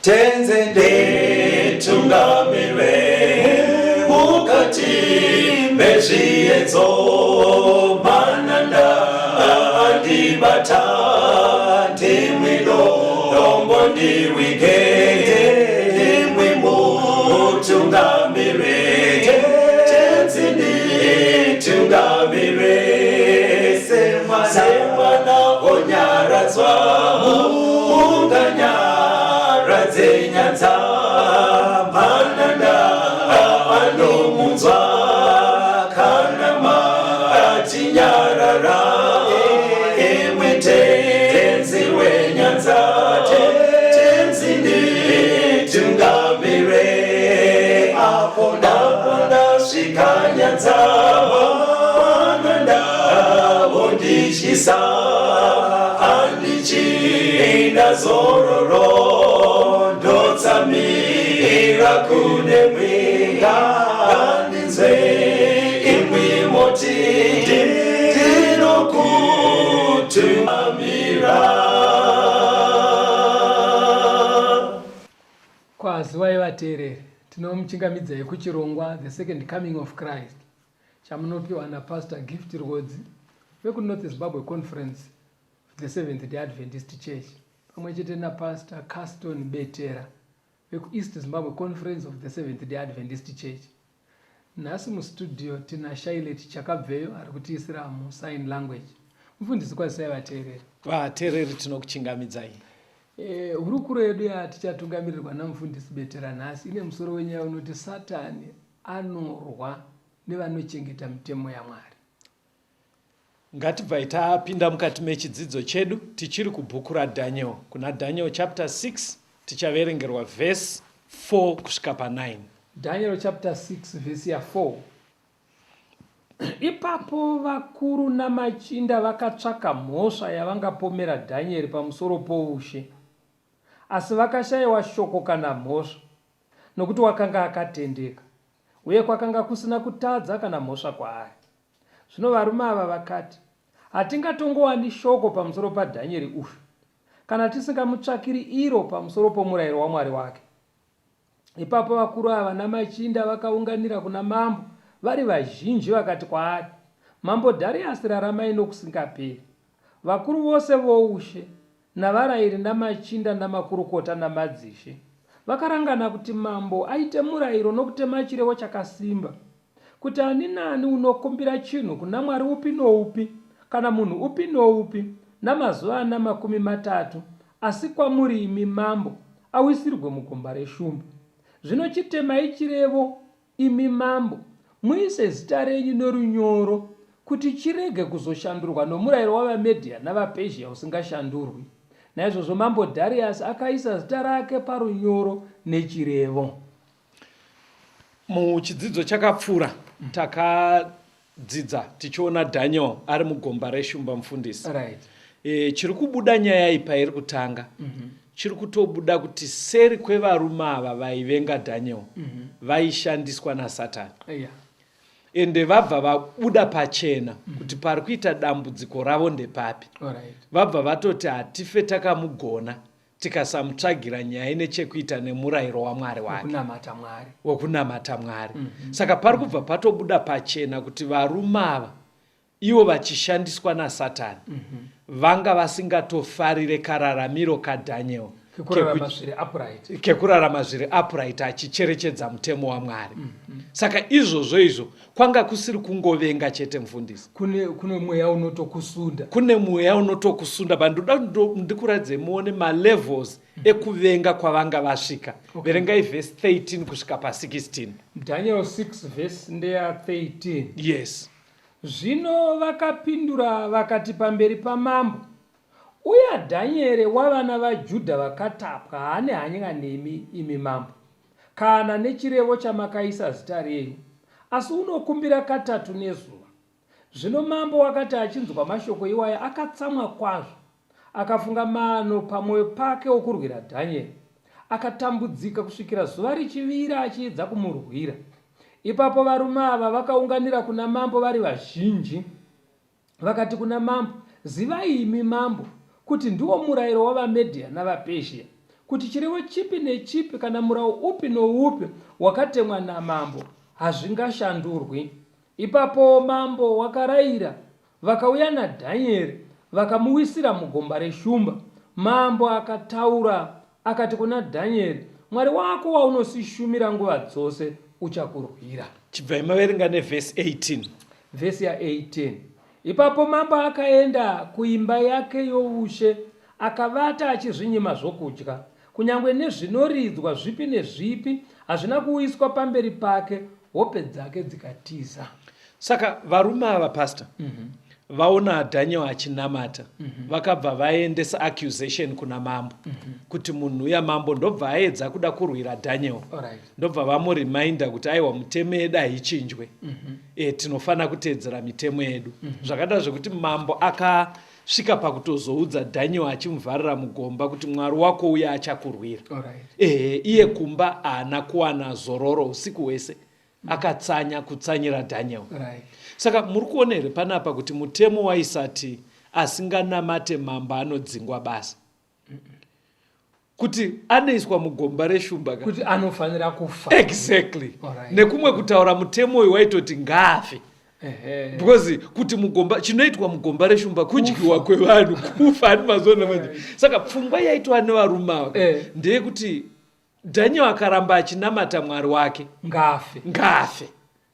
Tenzi nditungamire mukati mezviedzo, mananda andibata, ndimwi dombo ndiwige, ndimwi mutungamire. Tenzi nditungamire semwana onyaradzwa munganyaradze nyanza, mananda anomunzwa kana matinyarara, imwi Tenzi wenyanza. Tenzi nditungamire apo ndasvika nyanza, mananda ondityisa, handichina zororo, ndotsamira kunemwi, ngandinzwe imwi moti ndinokutungamira. Kwaziwai vateereri, tinomuchingamidzai kuchirongwa The Second Coming of Christ chamunopiwa naPastor Gift Rwodzi vekuNorth Zimbabwe Conference of the Seventh Day Adventist Church pamwe chete naPastor Caston Betera vekuEast Zimbabwe Conference of the Seventh Day Adventist Church. Nhasi mustudio tina Shailet Chakabveyo ari kutiisira musign language. Mufundisi, kwazisai vateereri. Vateereri, tinokuchingamidzai. Hurukuro yedu yatichatungamirirwa namufundisi Betera nhasi ine musoro wenyaya unoti Satani anorwa nevanochengeta mitemo yaMwari. Ngatibvai tapinda mukati mechidzidzo chedu tichiri kubhuku raDaniel. Kuna Daniel chapter 6 tichaverengerwa verse 4 kusvika pa9. Daniel chapter 6 verse ya 4. Ipapo vakuru namachinda vakatsvaka mhosva yavangapomera Dhanieri pamusoro poushe, asi vakashayiwa shoko kana mhosva, nokuti wakanga akatendeka, uye kwakanga kusina kutadza kana mhosva kwaari. Zvino varume ava vakati, Hatingatongowani shoko pamusoro paDhanieri uyu, kana tisingamutsvakiri iro pamusoro pomurayiro waMwari wake. Ipapo vakuru ava namachinda vakaunganira kuna mambo vari vazhinji vakati kwaari, Mambo Dhariasi raramai nokusingaperi. Vakuru vose voushe, navarayiri namachinda namakurukota namadzishe vakarangana kuti mambo aite murayiro nokutema chirevo chakasimba, kuti ani naani unokumbira chinhu kuna mwari upi noupi kana munhu upi noupi namazuva ana 30, asi kwamuri imi mambo, awisirwe mugomba reshumba. Zvino chitemai chirevo, imi mambo, muise zita renyu norunyoro, kuti chirege kuzoshandurwa nomurayiro wavaMedhia navaPezhia usingashandurwi. Naizvozvo mambo Dhariasi akaisa zita rake parunyoro nechirevo. Muchidzidzo chakapfuura takadzidza tichiona Daniel ari mugomba reshumba, mufundisi. Chiri kubuda nyaya iyi pairi kutanga, chiri kutobuda kuti seri kwevarume ava vaivenga Daniel vaishandiswa naSatani. Ende vabva vabuda pachena kuti pari kuita dambudziko ravo ndepapi. Vabva vatoti hatife takamugona tikasamutsvagira nyaya ine chekuita nemurayiro waMwari wake wekunamata Mwari. Wekunamata Mwari. Saka pari kubva patobuda pachena kuti varume ava, ivo vachishandiswa naSatani, vanga vasingatofarire kararamiro kaDaniel kekurarama zviri upright. Kekurarama zviri upright achicherechedza mutemo waMwari. Saka izvozvo izvo kwanga kusiri kungovenga chete, mufundisi. Kune mweya unotokusunda. Kune mweya unotokusunda, but ndoda ndikuratidzei muone malevels ekuvenga kwavanga vasvika. Verengai vhesi 13 kusvika pa16. Daniel 6 vhesi ndeya 13. Yes. Zvino vakapindura vakati pamberi pamambo, Uya Dhanieri wavana vaJudha vakatapwa haane hanya nemi, imi mambo, kana nechirevo chamakaisa zita renyu, asi unokumbira katatu nezuva. Zvino mambo wakati achinzwa mashoko iwaya akatsamwa kwazvo, akafunga mano pamwoyo pake okurwira Dhanieri. Akatambudzika kusvikira zuva richivira achiedza kumurwira. Ipapo varume ava vakaunganira kuna mambo vari vazhinji. Vakati kuna mambo, Zivai imi mambo, kuti ndiwo murayiro wavaMedhia navaPezhia, kuti chirevo chipi nechipi kana murau upi noupi wakatemwa namambo hazvingashandurwi. Ipapo mambo wakarayira, vakauya naDhanieri, vakamuwisira mugomba reshumba. Mambo akataura, akati kuna Dhanieri, Mwari wako waunosishumira nguva dzose uchakurwira. Chibvai maverenga nevhesi 18. Vhesi ya 18. Ipapo mambo akaenda kuimba yake youshe, akavata achizvinyima zvokudya, kunyange nezvinoridzwa zvipi nezvipi hazvina kuuyiswa pamberi pake, hope dzake dzikatiza. Saka varume ava pastor mm -hmm. vaona Daniel achinamata mm -hmm. vakabva vaendesa accusation kuna mambo mm -hmm. kuti munhu uya mambo ndobva aedza kuda kurwira Daniel right. ndobva vamureminder kuti aiwa mutemo yedu haichinjwe mm -hmm. e, tinofanira kuteedzera mitemo yedu mm -hmm. zvakada zvekuti mambo akasvika pakutozoudza Daniel achimuvharira mugomba kuti Mwari wako uya achakurwira right. Ehe, iye kumba haana kuwana zororo usiku hwese akatsanya kutsanyira Daniel right. Saka muri kuona here panapa kuti mutemo waisati asinganamate mambo anodzingwa basa mm -mm. Kuti anoiswa mugomba reshumba kuti anofanira kufa exactly right. Nekumwe kutaura mutemo uyu waitoti ngaafe because kuti mugomba chinoitwa mugomba reshumba kudyiwa kwevanhu kufa ani mazuva manje saka pfungwa yaitwa nevarume ava eh. ndeyekuti Daniel akaramba achinamata Mwari wake ngaafe ngaafe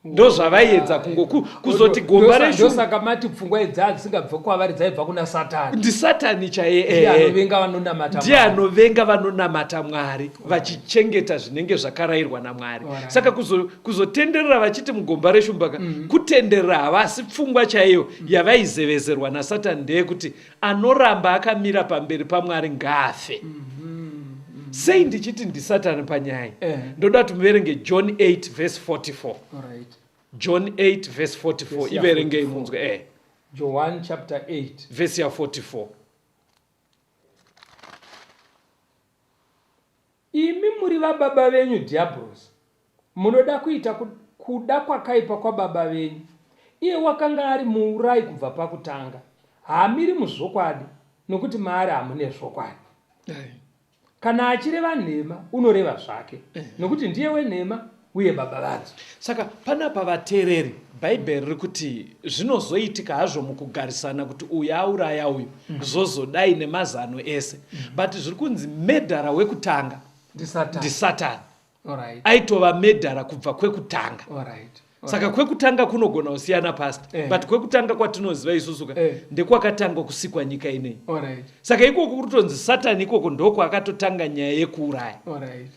ndozvavaiedza kungo kuzoti gomba reshumba mati pfungwa idzi dzisingabve kwavari dzaibva kuna satani ndisatani chaiye ndiye anovenga vanonamata ndiye anovenga vanonamata Mwari vachichengeta zvinenge zvakarayirwa naMwari saka kuzotenderera vachiti mugomba reshumba ka mm. kutenderera havasi pfungwa chaiyo mm. yavaizevezerwa nasatani ndeyekuti anoramba akamira pamberi paMwari ngaafe mm -hmm. Sei ndichiti ndisatani panyaya eh. Ndoda kuti muverenge John 8 verse 44. Alright. John 8 verse 44 iverengei munzwe eh. John chapter 8 verse ya 44. Imi muri vababa venyu Dhiabhorosi, munoda kuita kuda kwakaipa kwababa venyu. Iye wakanga ari muurayi kubva pakutanga, haamiri muzvokwadi, nokuti maari hamune zvokwadi. Kana achireva nhema, unoreva zvake, nokuti ndiye wenhema uye baba vadzo. Saka panapa vateereri, Bhaibheri riri kuti zvinozoitika hazvo mukugarisana kuti uyu auraya uyu mm. zvozodai nemazano ese mm. but zviri kunzi medhara wekutanga ndisatani right. Aitova medhara kubva kwekutanga right. Saka kwekutanga kunogona kusiyana past eh. But kwekutanga kwatinoziva isusu ka eh. Ndekwakatanga kusikwa nyika ineyi right. Saka ikoko kutonzi satani ikoko ndokwakatotanga nyaya yekuuraya right.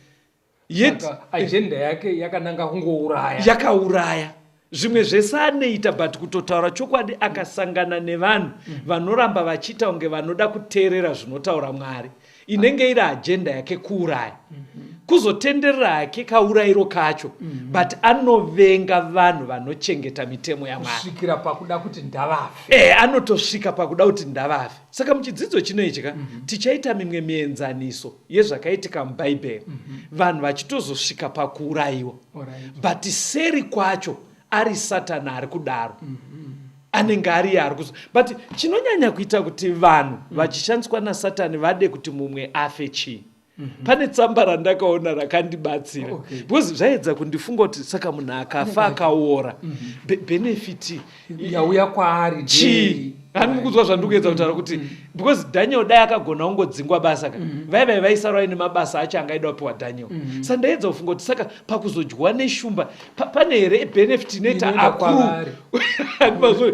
Yet agenda yake yakananga kungouraya, yakauraya zvimwe zvese anoita but kutotaura chokwadi akasangana nevanhu mm. vanoramba vachiita kunge vanoda kuteerera zvinotaura Mwari inenge iri agenda yake kuuraya mm -hmm. Kuzotenderera hake kaurayiro kacho mm -hmm. But anovenga vanhu vanochengeta mitemo yaMwari kusvikira pakuda kuti ndavafe e, anotosvika pakuda kuti ndavafe. Saka muchidzidzo chino ichi ka mm -hmm. tichaita mimwe mienzaniso yezvakaitika muBhaibheri mm -hmm. vanhu vachitozosvika pakuurayiwa right. But seri kwacho ari Satani ari kudaro mm -hmm. Anenge ariye ari kuzo but chinonyanya kuita kuti vanhu mm -hmm. vachishandiswa naSatani vade kuti mumwe afe chii? Mm -hmm. Pane tsamba randakaona rakandibatsira okay. Because zvaedza kundifunga kuti saka munhu akafa akaora mm -hmm. benefit yauya kwaari chii? Hani mukunzwa zvandiri kuedza kutaura kuti mm. because Daniel dai akagona kungodzingwa basa ka mm. Vai vaisara vaine mabasa acho angaida kupiwa Daniel mm. Sa ndaedza kufunga kuti saka pakuzodyiwa neshumba pane here benefit inoita akuru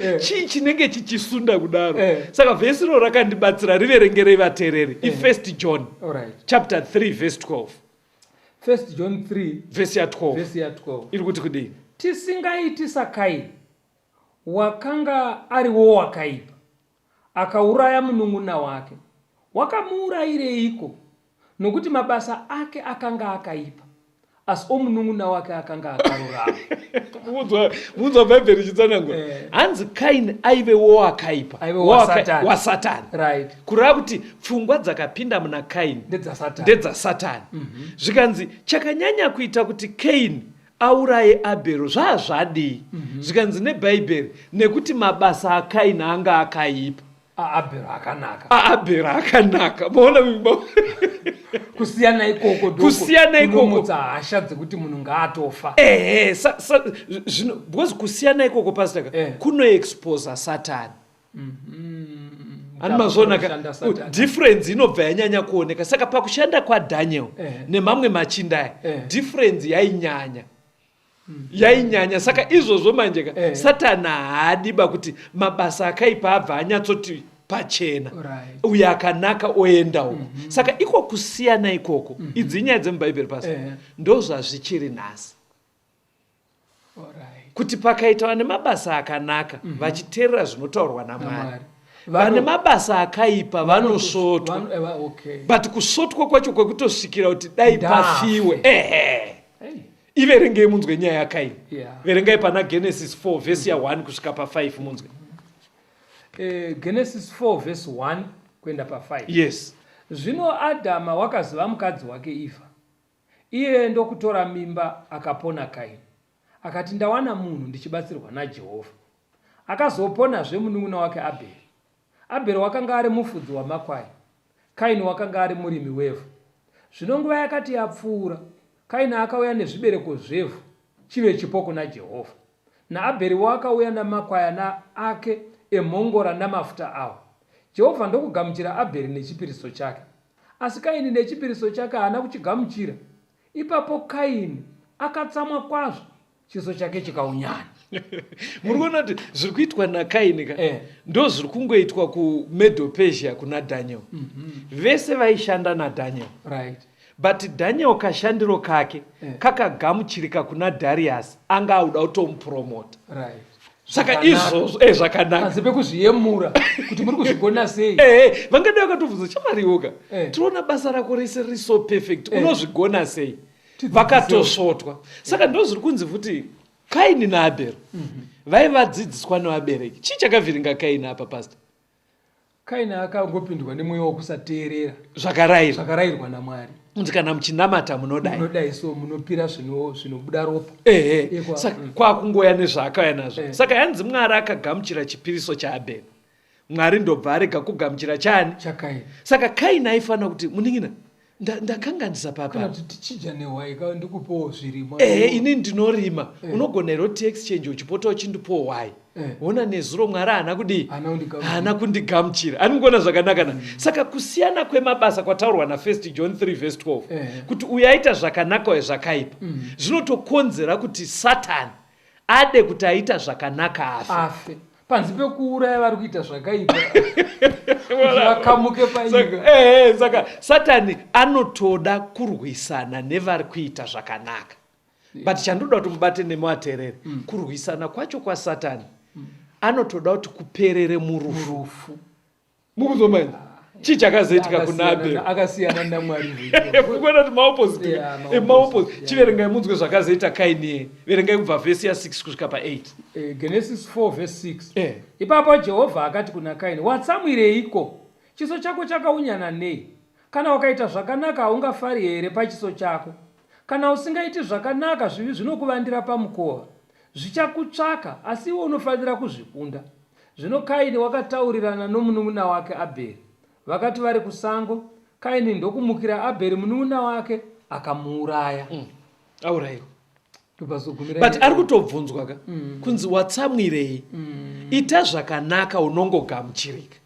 eh. Chii chinenge chichisunda kudaro eh. Saka vhesi iro rakandibatsira riverengerei vateereri eh. Ifirst John right. Chapter 3 verse 12. First John 3 vhesi ya 12 vhesi ya 12 iri kuti kudii? Tisingaiti saKaini wakanga ariwo wakaipa, akauraya munun'una wake. Wakamuurayireiko? Nokuti mabasa ake akanga akaipa, asi omunun'una wake akanga akarurama. Munzwa Bhaibheri richitsanangura eh. hanzi Kaini aive wowakaipa wasatani right. Kureva kuti pfungwa dzakapinda muna Kaini ndedzasatani mm -hmm. Zvikanzi chakanyanya kuita kuti Kaini auraye Abhero zvaazvadii? mm -hmm. Zvikanzi neBhaibheri nekuti mabasa aKaini anga akaipa aAbhero akanaka. AAbhero akanaka. Maona Kusiyana ikoko Kusiyana ikoko. kunomutsa hasha dzekuti munhu ngaatofa. Ehe, zvino because kusiyana ikoko, pastor ka, kunoexposa Satani. Ani mazviona ka? Kushanda Satani. Difference inobva yanyanya kuoneka. Saka pakushanda kwaDaniel nemamwe machinda aya, difference yainyanya, yainyanya. Saka izvozvo manje ka, Satani haadiba kuti mabasa akaipa abva anyatsoti pachena, uyo akanaka oenda uko. Saka iko kusiyana ikoko, idzi inyaya dzemubhaibheri, pastor, ndo zvazvichiri nhasi, kuti pakaita vane mabasa akanaka vachiteerera zvinotaurwa naMwari, naMwari. Vane mabasa akaipa vanosvotwa. But kusvotwa kwacho kwekutosvikira kuti dai Ndafe. pafiwe, ehe. Hey. Iverengei munzwe nyaya yakaini. Verengai pana Genesis 4 vhesi ya1 kusvika pa5 munzwe. Genesis 4 verse 1 kuenda pa5. Yes. Zvino Adhama wakaziva mukadzi wake Eva, iye ndokutora mimba akapona Kaini. Akati, Ndawana munhu ndichibatsirwa naJehovha. Akazoponazve munun'una wake Abheri. Abheri wakanga ari mufudzi wamakwai, Kaini wakanga ari murimi wevhu. Zvino nguva yakati yapfuura, Kaini akauya nezvibereko zvevhu chive chipo kuna Jehovha. NaAbheriwo akauya namakwayana ake emhongora namafuta awo. Jehovha ndokugamuchira Abheri nechipiriso chake. Asi Kaini nechipiriso chake haana kuchigamuchira. Ipapo Kaini akatsamwa kwazvo, chiso chake chikaunyana. Muri kuona kuti zviri kuitwa naKaini ka, ndo zviri kungoitwa kuMedo Persia kuna Daniel. Vese vaishanda naDaniel, but Daniel kashandiro kake kakagamuchirika kuna Darius, anga auda kutomupromota. Saka izvozvo zvakanaka. Panze pekuzviyemura kuti muri kuzvigona sei. Ehe, vangadai vakatobvunza, "Chamariwoka, tinoona basa rako rese riri so perfect, unozvigona sei?" Vakatosvotwa. Saka ndo zviri kunzi futi Kaini naAbheri vaivadzidziswa nevabereki. Chii chakavhiringa Kaini apa, pastor? Kaini akangopindwa nemweya wokusateerera zvakarayirwa, zvakarayirwa naMwari. Kunzi kana muchinamata munodai, munodai, so munopira zvinobuda ropa. Ehe. Saka kwakungoya nezvaakauya nazvo. Saka yanzi Mwari akagamuchira chipiriso chaAbheri, Mwari ndobva arega kugamuchira chani? ChaKaini. Saka Kaini aifanira kuti, "Munin'ina, ndakanganisa papa." Kana kuti tichidya nehwai ka, ndikupowo zvirimwa. Ehe, ini ndinorima. Unogona here kuti exchange, uchipota uchindipowo hwai? Ona nezuro Mwari haana kudii? Haana kundigamuchira. Haana kundigamuchira. Ani mukuona zvakanaka na? Saka kusiyana kwemabasa kwataurwa na1 John 3 vhesi 12, kuti uyo aita zvakanaka uye zvakaipa, zvinotokonzera kuti Satani ade kuti aita zvakanaka afe. Afe, panze pekuuraya vari kuita zvakaipa kuti vakamuke panyika. Saka Satani anotoda kurwisana nevari kuita zvakanaka. But chandoda kuti mubate nemuateerere, kurwisana kwacho kwaSatani anotoda kuti kuperere murufu. Rufu. Mukuzomanya chii chakazoitika kuna Abheri? Akasiyana naMwari. Mukuona kuti maopposite? Yeah, maopposite. Maopposite. Yeah. Chiverengai munzwe zvakazoita Kaini. Verengai kubva vhesi ya6 kusvika pa8. Genesis 4 verse 6. Ipapo Jehovha akati kuna Kaini, "Watsamwireiko? Chiso chako chakaunyana nei? Kana ukaita zvakanaka, haungafari here pachiso chako? Kana usingaiti zvakanaka, zvivi zvinokuvandira pamukova. Zvichakutsvaka, asi iwe unofanira kuzvikunda." Zvino Kaini wakataurirana nomunun'una wake Abheri. Vakati vari kusango, Kaini ndokumukira Abheri munun'una wake, akamuuraya. Aurayiwa. Ndopazogumira But nyaya. ari kutobvunzwa ka, kunzi watsamwirei? Ita zvakanaka, unongogamuchirika.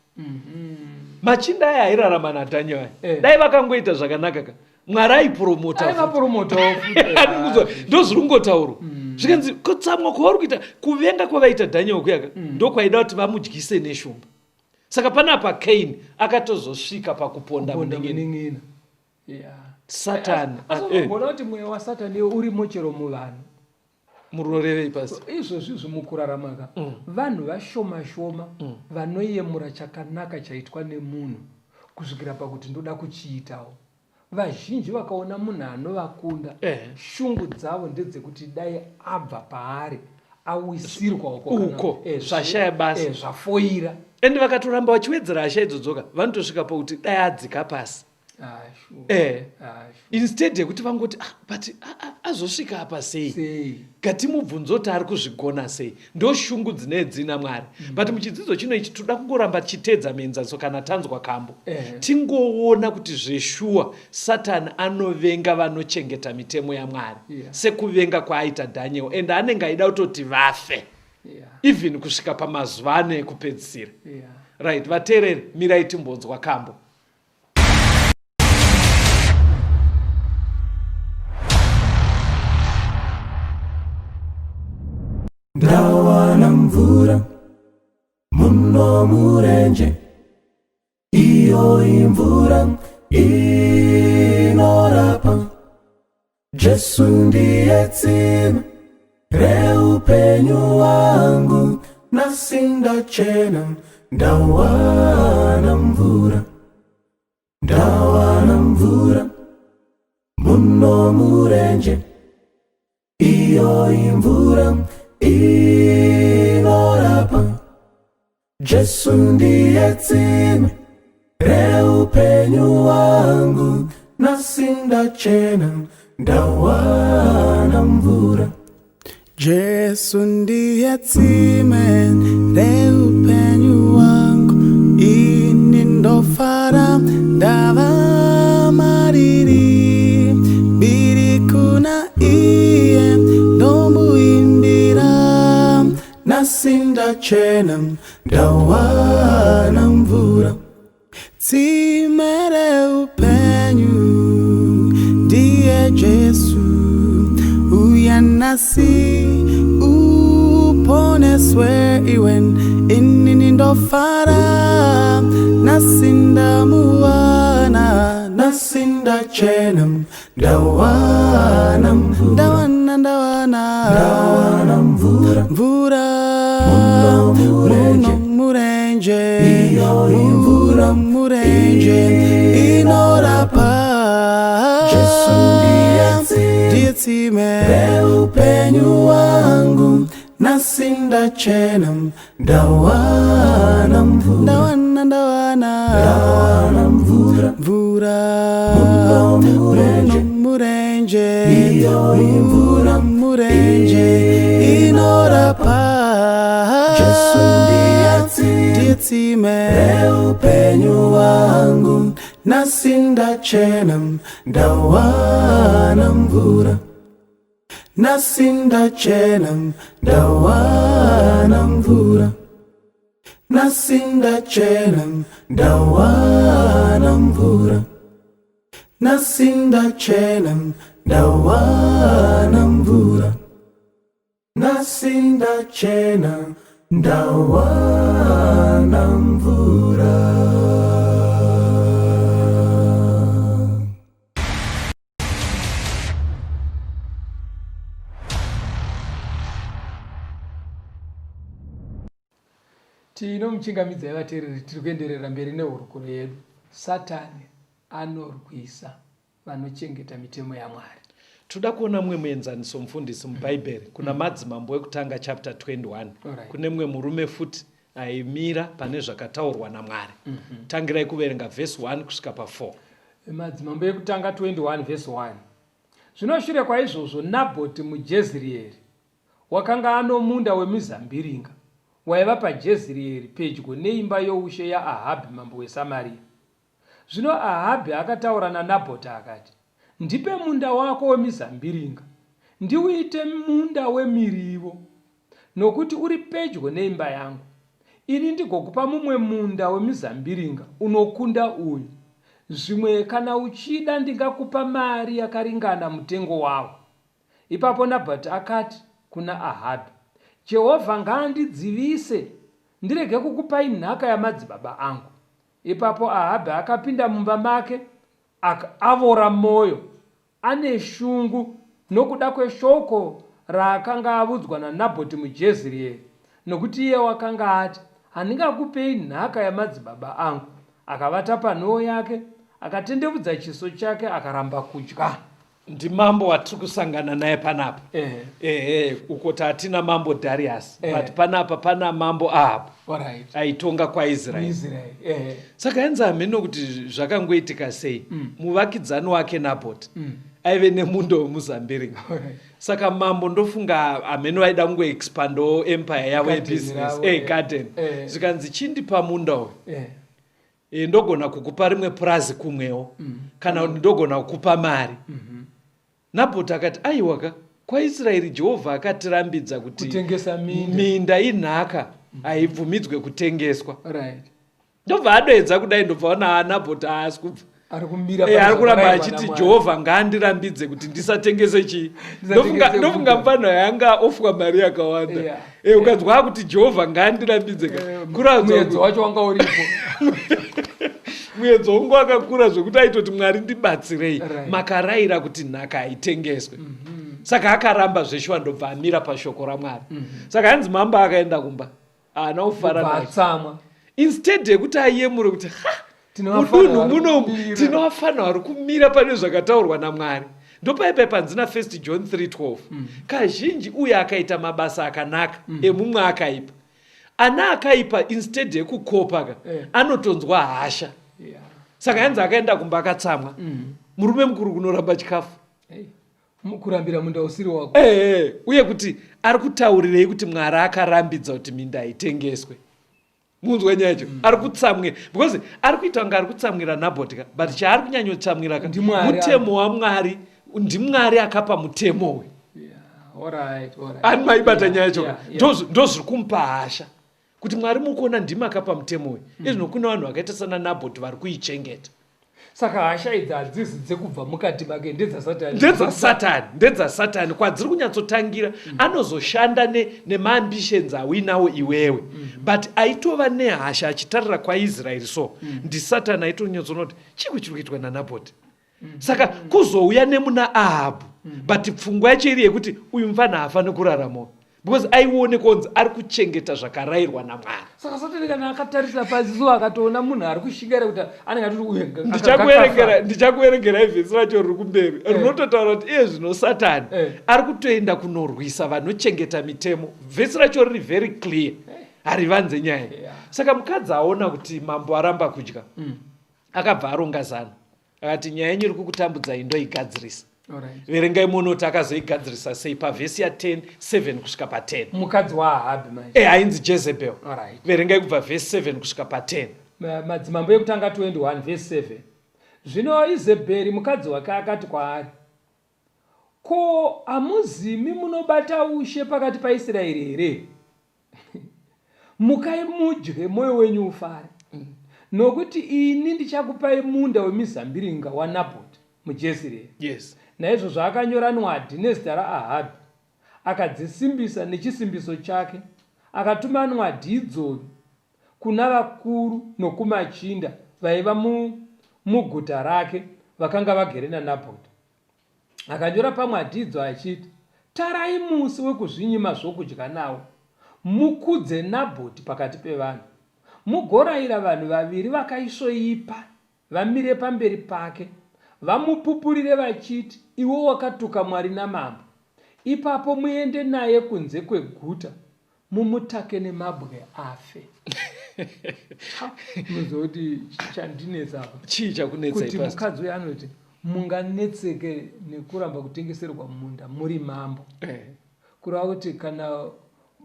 Machinda aya airarama naDaniel aya, dai vakangoita zvakanaka ka, Mwari aipromota. Aivapromotawo futi. Anokuzwa ndo zviri kungotaurwa. Zvikanzi kutsamwa kwavari kuita, kuvenga kwavaita Daniel kuyaka, ndokwaida kuti vamudyise neshumba. Saka panapa Kaini akatozosvika pakuponda Kuponda munin'ina. Munin'ina, yeah. Satani Asi unogona kuti mweya waSatani iwo urimo chero muvanhu. Munorevei pasi? Izvozvi izvi mukurarama ka, vanhu vashoma shoma vanoyemura chakanaka chaitwa nemunhu kusvikira pakuti ndoda kuchiitawo. Vazhinji vakaona munhu anovakunda, shungu dzavo ndedzekuti dai abva paari, awisirwa uko Uko, zvashaya basa. Zvafoira. Ende vakatoramba vachiwedzera hasha idzodzoka, vanotosvika pakuti dai adzika pasi. Ah, eh Ah, instead yekuti vangoti ah, but ah, ah, azosvika apa sei sei ngatimubvunze kuti ari kuzvigona sei ndo shungu dzinee dzina mwari mm. but muchidzidzo chino ichi toda kungoramba tichiteedza mienzaniso kana tanzwa kambo Eh. tingoona kuti zveshuwa satani anovenga vanochengeta mitemo yamwari Yeah. sekuvenga kwaaita daniel and anenge aida kutoti vafe yeah even kusvika pamazuva ano ekupedzisira yeah right vateereri mirai timbonzwa kambo Ndawana mvura muno murenje iyo imvura inorapa Jesu ndiye tsime reupenyu wangu nhasi ndachena ndawana mvura ndawana mvura muno murenje iyo imvura inorapa Jesu ndiye tsime reupenyu wangu nhasi ndachena ndawana mvura Jesu ndiye tsime reupenyu wangu ini ndofara ndava mariri mbiri kuna iye ndomuimbira nhasi ndachena ndawana mvura tsime reupenyu ndiye Jesu uya nhasi uponeswe iwe inini ndofara nhasi ndamuwana nhasi ndachena ndawana mvura ndawana ndawana ndawana mvura mvura Muno murenje. muno murenje Iyo imvura muno murenje inorapa Jesu ndiye tsime ndiye tsime reupenyu wangu nhasi ndachena ndawana mvura ndawana ndawana ndawana mvura mvura Muno murenje. muno murenje Iyo imvura muno murenje inorapa Jesu ndiye tsime ndiye tsime reupenyu wangu nhasi ndachena ndawana mvura nhasi ndachena ndawana mvura nhasi ndachena ndawana mvura nhasi ndachena ndawana mvura nhasi ndachena ndawana mvura Tinomuchingamidzai vateereri tiri kuenderera mberi nehurukuro yedu. Satani anorwisa vanochengeta mitemo yaMwari. Toda kuona mumwe muenzaniso mufundisi mubhaibheri kuna Madzimambo ekutanga chapter 21. Alright. Kune mumwe murume futi aimira pane zvakataurwa naMwari. Mm -hmm. Tangirai kuverenga vhesi 1 kusvika pa4. Madzimambo ekutanga 21 vhesi 1. Zvino shure kwaizvozvo Nabhoti muJezreeri wakanga ano munda wemizambiringa waiva paJezreeri pedyo neimba youshe yaAhabhi mambo weSamaria. Zvino Ahabhi akataura naNabhoti akati, Ndipe munda wako wemizambiringa, ndiuite munda wemirivo, nokuti uri pedyo neimba yangu, ini ndigokupa mumwe munda wemizambiringa unokunda uyu. Zvimwe kana uchida ndingakupa mari yakaringana mutengo wawo. Ipapo Nabhati akati kuna Ahabhi, Jehovha ngaandidzivise ndirege kukupai nhaka yamadzibaba angu. Ipapo Ahabhi akapinda mumba make avora mwoyo, ane shungu nokuda kweshoko raakanga avudzwa naNabhoti muJezreeri, nokuti iye wakanga ati, Handingakupei nhaka yamadzibaba angu. Akavata panhoo yake, akatendevudza chiso chake, akaramba kudya. Ndimambo watiri kusangana naye panapa. Ehe, uko tatina mambo Darius, but panapa pana mambo Ahab aitonga kwaIsraeri. Saka yanzi hameno kuti zvakangoitika sei, muvakidzani wake Nabot aive nemunda wemuzambiringa. Saka mambo ndofunga hameno vaida kungoexpandawo empire yavo yebusiness, garden. Zvikanzi chindipa munda uyu. Ndogona kukupa rimwe purazi kumwewo, kana kuti ndogona kukupa mari. Nabhoti akati, aiwa ka, kwaIsraeri Jehovha akatirambidza kuti kutengesa minda, minda inhaka, haibvumidzwe kutengeswa. Ndobva adoedza kudai, ndobva ona Nabhoti haasi kubva. Ari kumira Ari kuramba achiti Jehovha ngaandirambidze kuti ndisatengese chii. Ndofunga mufana yanga ofwa mari yakawanda. Ukanzwa akuti Jehovha ngaandirambidze ka, kuratidza Muedzo wacho wanga uripo. Muedzo wangu wakakura zvekuti aitoti Mwari ndibatsirei. Makarayira kuti nhaka haitengeswe. Saka akaramba zveshuwa, ndobva amira pashoko raMwari. Saka hanzi mambo akaenda kumba, haana kufara Ndobva nazvo. Atsamwa. Instead yekuti ayemure kuti ha, Tinovafana mudunhu vari munomu kumira. tinovafana vari kumira pane zvakataurwa naMwari. Ndopaipai panzi na 1 John 3:12, kazhinji uye akaita mabasa akanaka emumwe akaipa, ana akaipa instead yekukopa ka, anotonzwa hasha. Saka yanzi akaenda kumba akatsamwa. Murume mukuru kunoramba chikafu. Hey. Kurambira munda usiri wako. Uye kuti ari kutaurirei kuti Mwari akarambidza kuti minda haitengeswe. Munzwa nyaya yacho? Ari kutsamwira because ari kuita kunge ari kutsamwira Nabhoti ka, but chaari kunyanyotsamwira ka NdiMwari. Mutemo waMwari. NdiMwari akapa mutemo uyu. Yeah. All right, all right. Ani maibata nyaya yacho ka? Yeah. Ndozviri kumupa hasha kuti Mwari mukuona ndimi akapa mutemo uyu, izvino kune vanhu vakaita sana Nabhoti vari kuichengeta. Saka hasha idzi hadzisi dzekubva mukati make, ndedzasatani. Ndedzasatani, ndedzasatani kwadziri kunyatsotangira. Anozoshanda nemaambitions awinawo iwewe, but aitova nehasha achitarira kwaIsraeri so ndisatani aitonyatsoona kuti chii chiri kuitwa naNabhoti. Saka kuzouya nemuna Ahabhu, but pfungwa yacho iri yekuti uyu mufana haafani kuraramawo because aionekwa kunzi ari kuchengeta zvakarayirwa naMwari. Saka Satani kana akatarisa pasi so akatoona munhu ari kushingaira kuti anenge atoti uyu Ndichakuverengerai vhesi racho riri kumberi, rinototaura kuti iye zvino Satani ari kutoenda kunorwisa vanochengeta mitemo. Vhesi racho riri very clear, harivanze nyaya. Saka mukadzi aona kuti mambo aramba kudya, akabva aronga zano, akati nyaya yenyu iri kukutambudzai ndoigadzirisa. Verengai muone kuti akazoigadzirisa sei pavhesi ya10 7 kusvika pa10. Mukadzi waAhabhi manje. Ainzi Jezebel. Verengai kubva vhesi 7 kusvika pa10. Madzimambo ekutanga 21 vhesi 7. Zvino Izebheri mukadzi wake akati kwaari, Ko hamuzimi munobata ushe pakati paIsraeri here? Mukai mudye, mwoyo wenyu ufare, nokuti ini ndichakupai munda wemizambiringa waNabhoti muJezreeri. Naizvozvo akanyora nwadhi nezita raAhabhi, akadzisimbisa nechisimbiso chake, akatuma nwadhi idzodzo kuna vakuru nokumachinda vaiva muguta rake vakanga vagere naNabhoti. Akanyora pamwadidzo achiti, Tarai musi wekuzvinyima zvokudya nawo, mukudze Nabhoti pakati pevanhu. Mugorayira vanhu vaviri vakaisvoipa vamire pamberi pake, vamupupurire vachiti, Iwe wakatuka Mwari namambo. Ipapo muende naye kunze kweguta, mumutake nemabwe afe. Munoziva kuti chandinetsa apa Chii chakunetsa? Kuti Pastor? Mukadzi uyu anoti munganetseke nekuramba kutengeserwa munda muri mambo, kureva kuti kana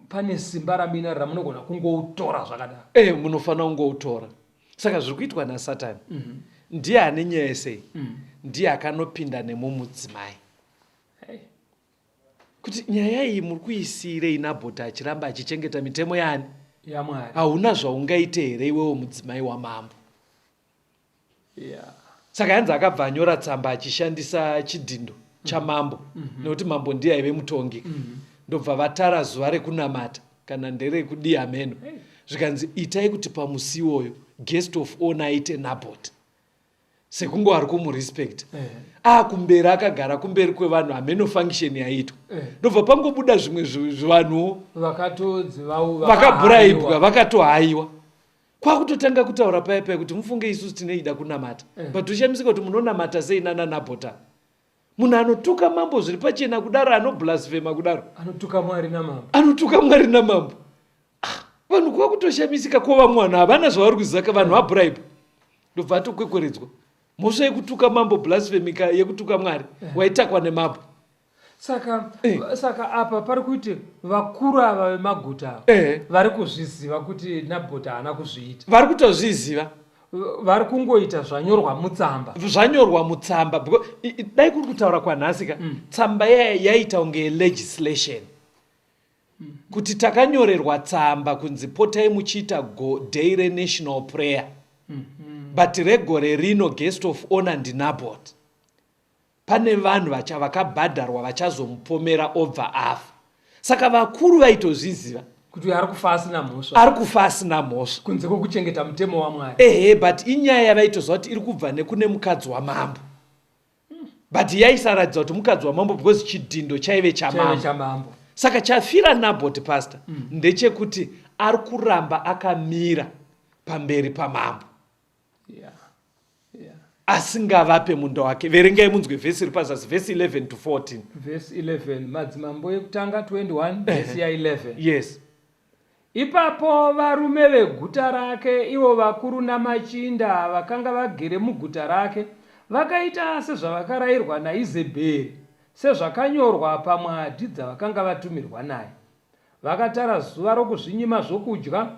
pane simba ramuinaro ramunogona kungoutora zvakadaro. Munofanira kungoutora. Saka zviri kuitwa naSatani, ndiye ane nyaya sei, ndiye akanopinda nemumudzimai. Hey. Kuti nyaya iyi muri kuisiyirei Nabhoti achiramba achichengeta mitemo yaani? YaMwari. Hauna zvaungaite here iwewo mudzimai wamambo? Saka yanzi akabva anyora tsamba achishandisa chidhindo chamambo, nekuti mambo ndiye aive mutongi. Ndobva vatara zuva rekunamata kana nderekudii hameno. Zvikanzi itai kuti pamusi iwoyo guest of honor aite Nabhoti, sekunge ari kumurespect, akumberi akagara kumberi kwevanhu, hameno function yaitwa. Ndobva pangobuda zvimwe zvivanhuwo Vakatodzi vau vakabhuraibwa, vakatohaiwa, kwakutotanga kutaura paya paya kuti mufunge isusu tineida kunamata, but toshamisika kuti munonamata sei nana Nabhota. Munhu anotuka mambo zviri pachena kudaro, anoblasphema kudaro, anotuka Mwari namambo, anotuka Mwari namambo. Ah, vanhu kuva kutoshamisika ko vamwe vanhu havana zvavari kuziva vanhu vabribe ndobva atokwekweredzwa mhosva yekutuka mambo blasphemy yekutuka Mwari eh. Waitakwa nemambo. Saka eh. Saka apa pari kuti vakuru ava vemaguta ava eh. vari kuzviziva kuti Nabhoti haana kuzviita. Vari kutozviziva. Vari kungoita zvanyorwa mutsamba. Zvanyorwa mutsamba dai kuri kutaura kwanhasi ka mm. Tsamba yaita kunge legislation mm. Kuti takanyorerwa tsamba kunzi potai muchiita day renational prayer mm -hmm. But regore rino guest of honor ndinabot. Pane vanhu vacha vakabhadharwa vachazomupomera obva afa. Saka vakuru vaitozviziva kuti ari kufa asina mhosva, ari kufa asina mhosva kunze kwekuchengeta mutemo waMwari. Ehe, but inyaya yavaitoziva kuti iri kubva nekune mukadzi wamambo, but yaisaratidza kuti mukadzi wamambo because chidhindo chaive chamambo. Chamambo. Saka chafira Nabhoti, pastor, ndechekuti ari kuramba akamira pamberi pamambo asingavape munda wake. Verengai munzwe vhesi iri pazasi, vhesi 11 to 14. Vhesi 11, Madzimambo Ekutanga 21, vhesi ya11. Yes. Ipapo varume veguta rake, ivo vakuru namachinda vakanga vagere muguta rake, vakaita sezvavakarayirwa naIzebheri, sezvakanyorwa pamwadhi dzavakanga vatumirwa naye. Vakatara zuva rokuzvinyima zvokudya,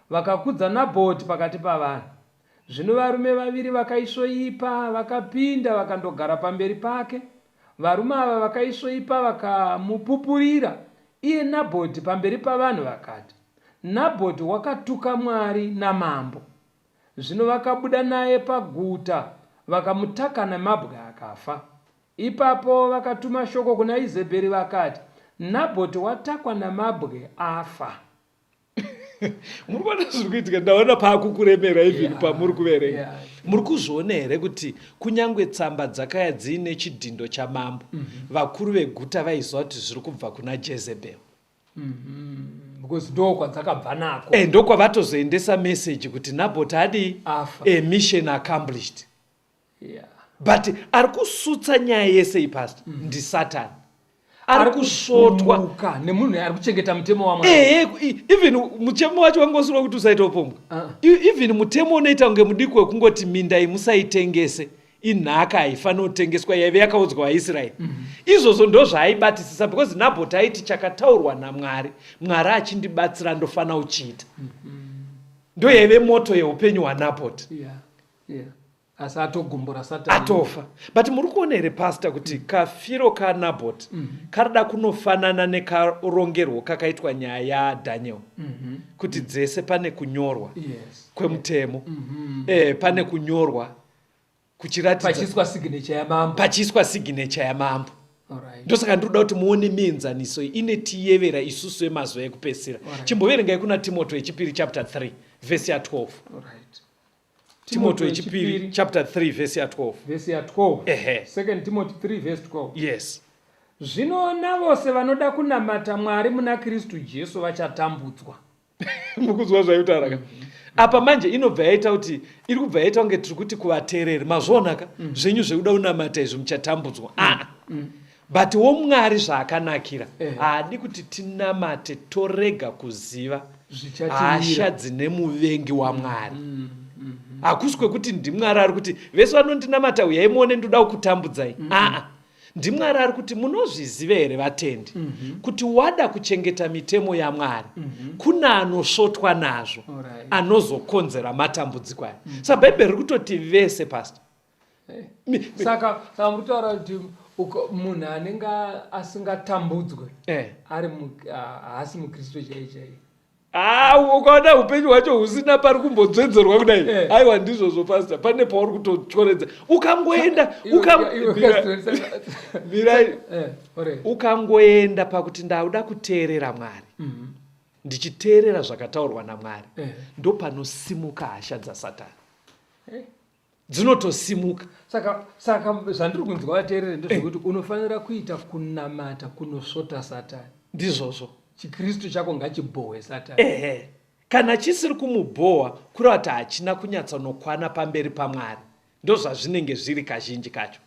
vakakudza Nabhoti pakati pavanhu. Zvino varume vaviri vakaisvoipa vakapinda vakandogara pamberi pake. Varume ava vakaisvoipa vakamupupurira iye Nabhoti pamberi pavanhu vakati, Nabhoti wakatuka Mwari namambo. Zvino vakabuda naye paguta vakamutaka namabwe akafa. Ipapo vakatuma shoko kuna Izebheri vakati, Nabhoti watakwa namabwe afa. Muri kuona zviri kuitika? Ndaona paakukuremera even pamuri kuverenga. Muri kuzviona here kuti kunyange tsamba dzakaya dziine chidhindo chamambo, vakuru veguta vaiziva kuti zviri kubva kuna Jezebel? Because ndo kwadzakabva nako. E, ndokwavatozoendesa meseji kuti Nabhoti adii? Afa. E, mission accomplished. But ari kusutsa nyaya yese iyi, pastor, ndisatani ari kusvotwa kumuka nemunhu ari kuchengeta mutemo waMwari. Ehe, even mutemo wacho wangosirwa kuti usaita upombwe. Ah. Even mutemo unoita kunge mudiki wekungoti minda iyi musaitengese, inhaka, haifaniri kutengeswa, yaive yakaudzwa vaIsraeri. Izvozvo ndo zvaaibatisisa because Nabhoti aiti chakataurwa naMwari, Mwari achindibatsira ndofanira kuchiita. Ndo yaive moto yeupenyu hwaNabhoti. Yeah. Asi atogumbura Satani. Atofa. But muri kuona here, pastor, kuti kafiro kaNabhot karida kunofanana nekarongerwo kakaitwa nyaya yaDaniel, kuti dzese pane kunyorwa kwemutemo, pane kunyorwa kuchiratidza pachiiswa signature yamambo. Pachiiswa signature yamambo. Alright. Ndosaka ndiri kuda kuti muone mienzaniso iyi inetiyevera isusu vemazuva ekupedzisira. Chimboverengai kuna Timoto yechipiri chapter 3 vhesi ya12. Alright. Timoto yechipiri chapter 3 vhesi ya12. Vhesi ya12. Ehe. Second Timothy 3 verse 12. Yes. Zvino navose vanoda kunamata Mwari muna Kristu Jesu vachatambudzwa. Mukunzwa zvaitaura ka apa? Manje inobva yaita kuti iri kubva yaita kunge tiri kuti kuvateereri, mazvionaka zvenyu zvekuda kunamata izvi, muchatambudzwa. Aa, but woMwari zvaakanakira, haadi kuti tinamate torega kuziva Zvichatiwira. Hasha dzine muvengi waMwari. Hakusi kwekuti ndiMwari ari kuti vese vanondinamata uyai muone ndoda kukutambudzai. Aa, ndiMwari ari kuti munozviziva here vatendi kuti wada kuchengeta mitemo yaMwari kuna anosvotwa nazvo anozokonzera matambudziko aya? Saka Bhaibheri riri kutoti vese, pastor. Saka muri kutaura kuti munhu anenge asingatambudzwe ari haasi mukristu chaiye chaiye? Ah, ukaona upenyu hwacho husina pari kumbodzvenzerwa kudai, aiwa, ndizvozvo pastor, pane pauri kutotyoredza. Ukangoenda mirai, ukangoenda pakuti ndauda kuteerera Mwari, ndichiteerera zvakataurwa naMwari, ndopanosimuka hasha dzasatani, dzinotosimuka. Saka zvandiri kunzwa, vateerere, ndezvekuti unofanira kuita kunamata kunosvota Satani. Ndizvozvo. Chikristu chako ngachibhohwe Satani. Ehe, kana chisiri kumubhohwa kureva kuti hachina kunyatsonokwana pamberi paMwari. Ndozvazvinenge zviri kazhinji kacho.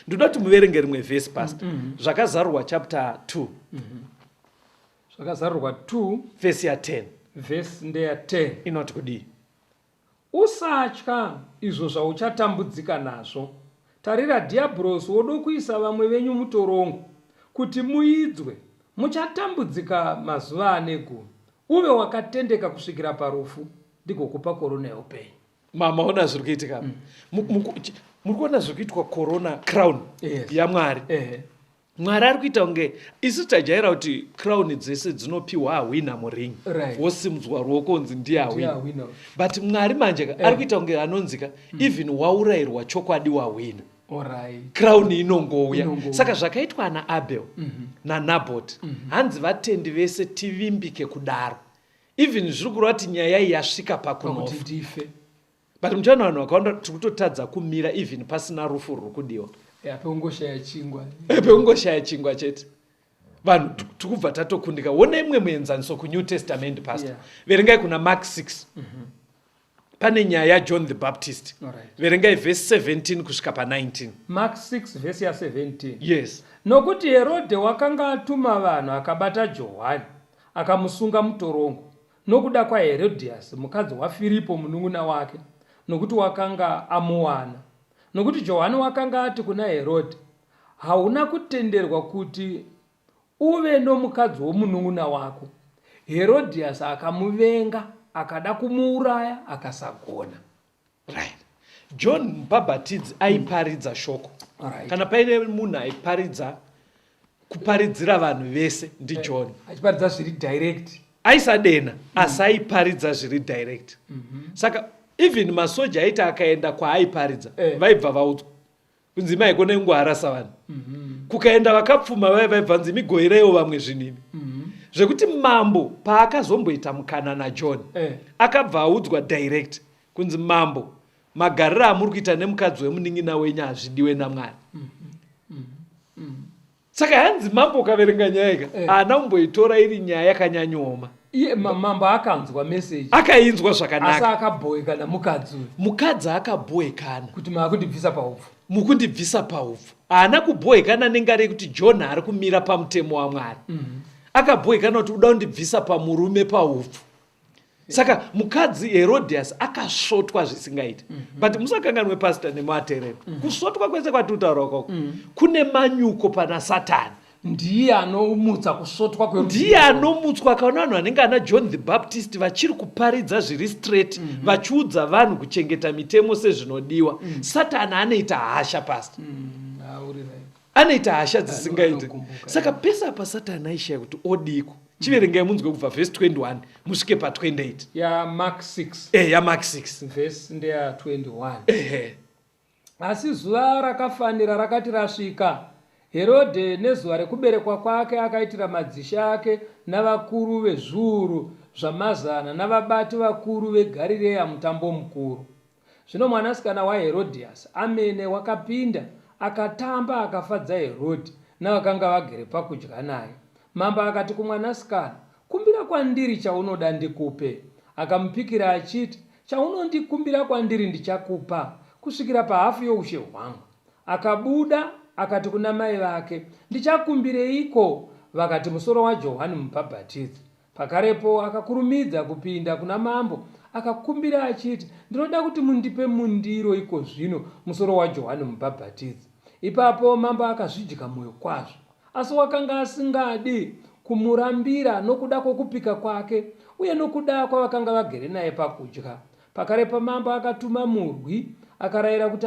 Ndinoda kuti muverenge rimwe vhesi, pastor. Zvakazarurwa chapter 2. Zvakazarurwa 2. Vhesi ya10. Vhesi ndeya 10. Inoti kudii? Usatya izvo zvauchatambudzika nazvo. Tarira, Dhiyabhorosi wodokuisa vamwe venyu mutorongo, kuti muidzwe, muchatambudzika mazuva ane gumi. Uve wakatendeka kusvikira parufu, ndigokupa korona yeupenyu. Maona zviri kuitika? Muri kuona zviri kuitwa korona, crown yaMwari? Mwari ari kuita kunge isu tajaira kuti crown dzese dzinopiwa ahwina muring, wosimudzwa ruoko unzi ndiye ahwina. But Mwari manje ka, ari kuita kunge anonzika even waurayirwa chokwadi, wahwina, crown inongouya. Saka zvakaitwa naAbel naNabot, hanzi vatendi vese tivimbike kudaro, even zviri kureva kuti nyaya iyi yasvika pakunofa. Ndife. But muchaona vanhu vakawanda tiri kutotadza kumira even pasina rufu ruri kudiwa. Pekungoshaya chingwa. Pekungoshaya chingwa chete, vanhu tikubva tatokundika. Wona imwe muenzaniso kuNew Testament, pastor. Verengai kuna Mark 6. Pane nyaya yaJohn the Baptist. Verengai vhesi 17 kusvika pa19. Mark 6 vhesi ya17. Yes. Nokuti Herodhe wakanga atuma vanhu, akabata Johani, akamusunga mutorongo nokuda kwaHerodhiasi mukadzi waFiripo munun'una wake, nokuti wakanga amuwana. Nokuti Johani wakanga ati kuna Herodhi, Hauna kutenderwa kuti uve nomukadzi womunun'una wako. Herodhiasi akamuvenga, akada kumuuraya, akasagona. Right. John Mubhabhatidzi aiparidza shoko. Kana paine munhu aiparidza, kuparidzira vanhu vese, ndiJohn. Achiparidza zviri direct. Aisadena, asi aiparidza zviri direct. Saka even masoja aiti akaenda kwaaiparidza, vaibva vaudzwa kunzi maikona ingoharasa vanhu. Kukaenda vakapfuma vaya, vaibva nzi migoireiwo vamwe zvinhu imi. Zvekuti mambo paakazomboita mukana naJohn, akabva audzwa direct kunzi, "Mambo, magariro amuri kuita nemukadzi wemunin'ina wenyu hazvidiwe naMwari." Saka hanzi mambo, ukaverenga nyaya ika, haana kumboitora iri nyaya yakanyanyooma. Iye mambo akanzwa meseji. Akainzwa Asi zvakanaka. Akabhowekana mukadzi uyu. Mukadzi akabhowekana. Kuti maakundibvisa paupfu. Mukundibvisa paupfu. Haana kubhowekana nengari yekuti John ari kumira pamutemo waMwari. Akabhowekana kuti uda kundibvisa pamurume paupfu. Saka mukadzi Herodias akasvotwa zvisingaiti. But musakanganwe, pastor nemuatereri, kusvotwa kwese kwatiri kutaura kwako kune manyuko pana Satani. Ndiye anomutsa kusvotwa. Ndiye anomutswa. Akaona vanhu vanenge ana John the Baptist vachiri kuparidza zviri straight, vachiudza vanhu kuchengeta mitemo sezvinodiwa, Satani anoita hasha, pastor. Anoita hasha dzisingaiti. Anogumbuka. Saka pese apa Satani aishaya kuti odiko. Chiverengai munzwe kubva vhesi 21 musvike pa28. YaMark 6? E, yaMark 6. Vhesi ndeya 21. Ehe. Asi zuva rakafanira rakati rasvika, Herodhe nezuva rekuberekwa kwake akaitira madzishe ake navakuru vezviuru zvamazana navabati vakuru veGarirea mutambo mukuru. Zvino mwanasikana waHerodhiasi amene wakapinda, akatamba, akafadza Herodhi navakanga vagere pakudya naye. Mambo akati kumwanasikana, "Kumbira kwandiri chaunoda ndikupe." Akamupikira achiti, "Chaunondikumbira kwandiri ndichakupa, kusvikira pahafu youshe hwangu." Akabuda, akati kuna mai vake, "Ndichakumbireiko?" Vakati, "Musoro waJohani Mubhabhatidzi." Pakarepo akakurumidza kupinda kuna mambo, akakumbira achiti, "Ndinoda kuti mundipe mundiro ikozvino musoro waJohani Mubhabhatidzi." Ipapo mambo akazvidya mwoyo kwazvo. Asi wakanga asingadi kumurambira nokuda kwokupika kwake uye nokuda kwavakanga vagere naye pakudya. Pakarepo mambo akatuma murwi, akarayira kuti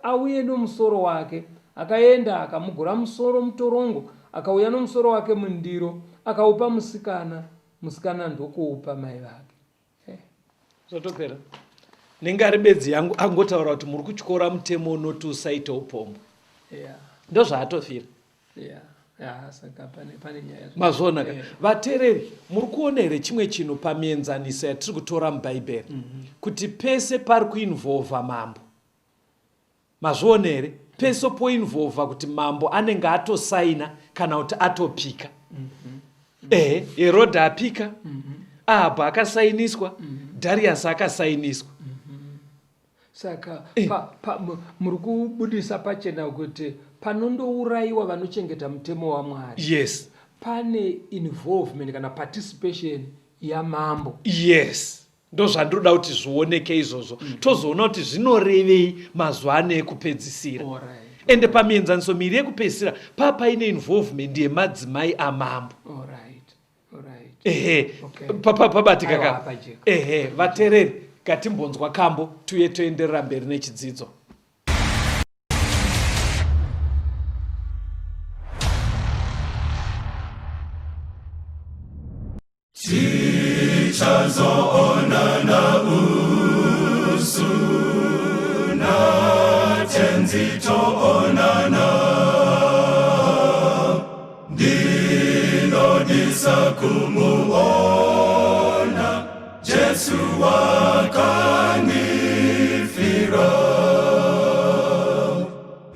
auye nomusoro wake. Akaenda, akamugura musoro mutorongo, akauya nomusoro wake mundiro, akaupa musikana, musikana ndokuupa mai vake. Zvatopera nengari bedzi yangu angotaura kuti muri kutyora mutemo unoti usaite upombwe. Ndozvaatofira. Yeah, saka pane nyaya. Mazviona ka? Vateereri, muri kuona here chimwe chinhu pamienzaniso yatiri kutora muBhaibheri, kuti pese pari kuinvolva mambo, mazviona here, pese poinvolva kuti mambo anenge atosaina kana kuti atopika? Ehe, Herodha apika, Ahabhu akasainiswa, Dharius akasainiswa. Saka muri kubudisa pachena kuti panondourayiwa vanochengeta mutemo waMwari. Yes. Pane involvement kana participation yamambo. Yes. Ndozvandinoda kuti zvioneke izvozvo. Tozoona kuti zvinorevei mazuva ano ekupedzisira. Alright. Ende pamienzaniso miiri yekupedzisira paa paine involvement yemadzimai amambo. Alright. Alright. Ehe. Okay. Pabatika Aiwa, ka. pajeka. Ehe, vatereri ngatimbonzwa kambo tuye toenderera mberi nechidzidzo. Tichazoonana usu naTenzi toonana, ndinodisa kumuona Jesu wakandifira,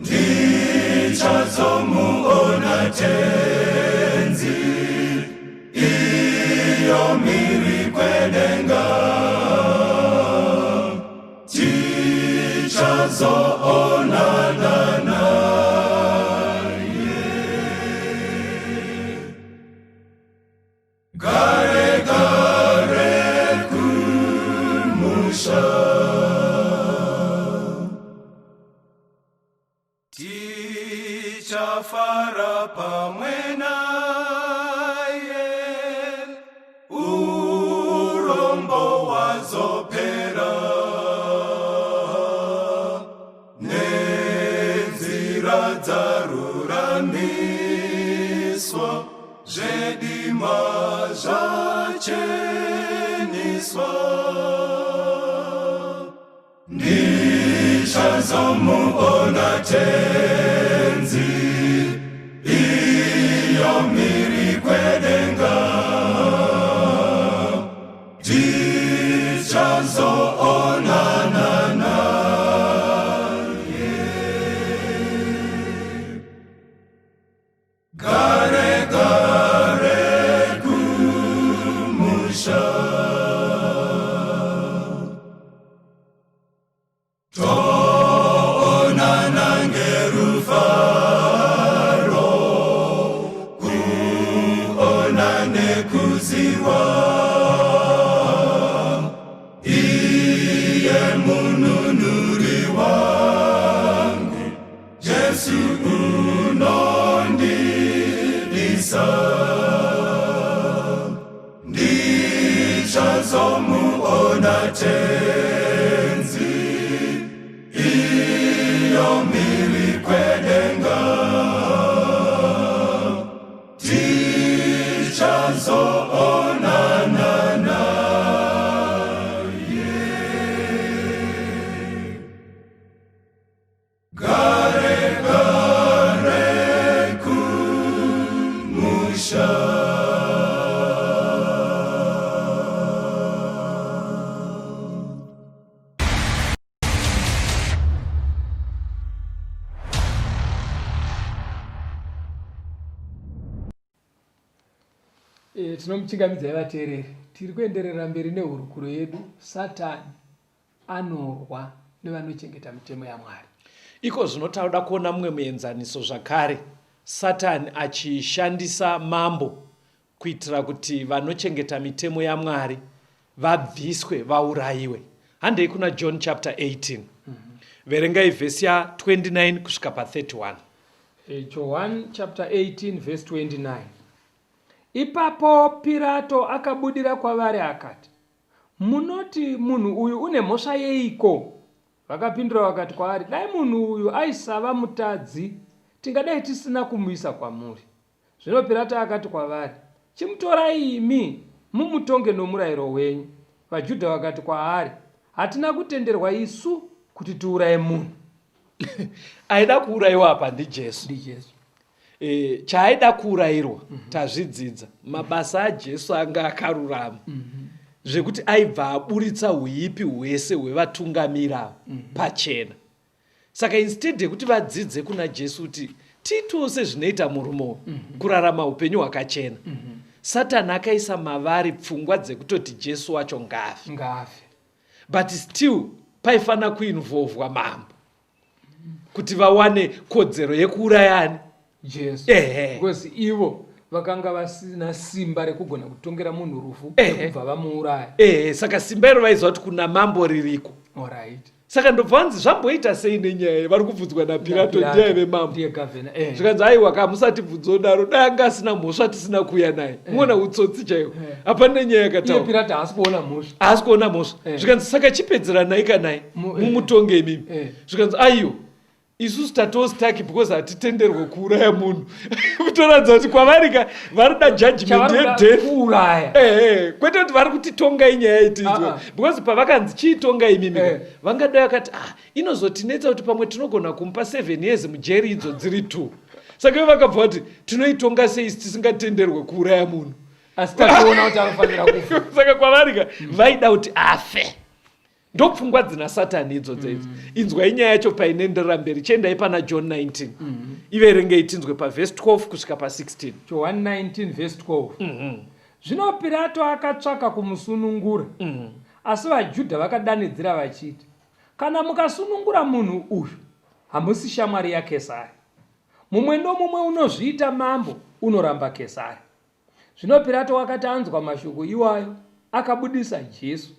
ndichazomuona Tenzi iyo mhiri kwedenga, tichazoonana naye. Gare gare kumusha. Tichafara pamwe naye, urombo hwazopera, nenzira dzaruramiswa, zvedima zvacheniswa. Ndichazomuona Tenzi iyo mhiri kwedenga, tichazoonana naye. Gare gare kumusha, toonana ngerufaro, kuona nekuziwa iye mununuri wangu, Jesu unondidisa, ndichazomuona Tenzi iyo mhiri kwedenga, tichazoonana naye. Gare gare kumusha. Tinomuchingamidzai vateereri, tiri kuenderera mberi nehurukuro yedu. Satani anorwa nevanochengeta mitemo yaMwari. Iko zvino tauda kuona mumwe muenzaniso zvakare, Satani achishandisa mambo kuitira kuti vanochengeta mitemo yaMwari vabviswe vaurayiwe. Handei kuna John chapter 18. Verengai vhesi ya 29 kusvika pa 31. John chapter 18 verse 29. Ipapo Pirato akabudira kwavari akati, Munoti munhu uyu une mhosva yeiko? Vakapindura vakati kwaari, Dai munhu uyu aisava mutadzi, tingadai tisina kumuisa kwamuri. Zvino Pirato akati kwavari, Chimutorai imi, mumutonge nomurayiro wenyu. VaJudha vakati kwaari, Hatina kutenderwa isu kuti tiuraye munhu. Aida kuurayiwa apa ndiJesu. NdiJesu. Chaaida kuurayirwa tazvidzidza. Mabasa aJesu anga akarurama zvekuti aibva aburitsa huipi hwese hwevatungamiri ava pachena. Saka instead yekuti vadzidze kuna Jesu kuti tiitewo sezvinoita murume uyu, kurarama upenyu hwakachena, Satani akaisa mavari pfungwa dzekutoti Jesu wacho ngaafe. Ngaafe. But still paifanira kuinvolvwa mambo kuti vawane kodzero yekuuraya ani? Jesu. Ehe. Because ivo vakanga vasina simba rekugona kutongera munhu rufu Ehe. kubva vamuuraya. Ehe, saka simba iro vaiziva kuti kuna mambo ririko. Alright. Saka ndobva vanzi zvamboita sei nenyaya vari kubvunzwa naPirato, ndiye aive mambo. Ndiye governor. Eh. Zvikanzi aiwa ka, musatibvunzodaro, dai anga asina mhosva tisina kuuya naye. Muona utsotsi chaiwo. Hapana nenyaya Iye yakataura. Pirato haasi kuona mhosva. Haasi kuona mhosva. Zvikanzi saka chipedzeranai kanai, mumutonge imimi. Zvikanzi aiwa, isusu tatostaki because hatitenderwe kuuraya munhu. Kutoratidza kuti kwavari ka varida judgment Chavarikuda yedeath. kuuraya. Ehe, kwete kuti vari kuti tongai nyaya itinzwe. Because pavakanzi chiitongai imimi, vangadai vakati ah, inozotinetsa kuti pamwe tinogona kumupa 7 years mujeri idzo dziri 2. Saka ivo vakabva vati tinoitonga sei isi tisingatenderwe kuuraya munhu? Asi tatoona kuti anofanira kufa. Saka kwavari ka vaida kuti afe. Ndopfungwa dzina Satani idzodzo idzo. Inzwai nyaya yacho painoenderera mberi. Chiendai pana John 19. Iverengei tinzwe pavhesi 12 kusvika pa16. John 19 verse 12. Zvino Pirato akatsvaka kumusunungura, asi vaJudha vakadanidzira vachiti, Kana mukasunungura munhu uyu, hamusi shamwari yaKesari. Mumwe nomumwe unozviita mambo unoramba Kesari. Zvino Pirato wakati anzwa mashoko iwayo, akabudisa Jesu,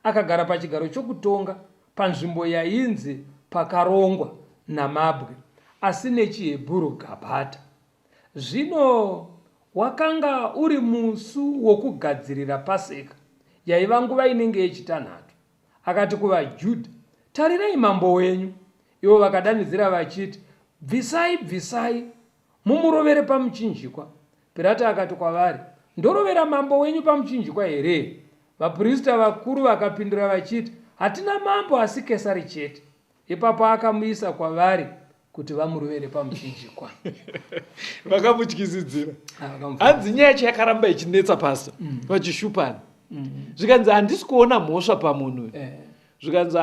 akagara pachigaro chokutonga panzvimbo yainzi Pakarongwa namabwe, asi nechiHebhuru Gabhata. Zvino wakanga uri musu wokugadzirira Paseka, yaiva nguva inenge yechitanhatu. Akati kuvaJudha, Tarirai mambo wenyu! Ivo vakadanidzira vachiti, Bvisai, bvisai, mumurovere pamuchinjikwa. Pirato akati kwavari, Ndorovera mambo wenyu pamuchinjikwa here? Vaprista vakuru vakapindura vachiti, Hatina mambo asi Kesari chete. Ipapo akamuisa kwavari kuti vamurovere pamuchinjikwa. Vakamutyisidzira. Hanzi nyaya yacho yakaramba ichinetsa pastor, vachishupana. Zvikanzi handisi kuona mhosva pamunhu uyu. Zvikanzi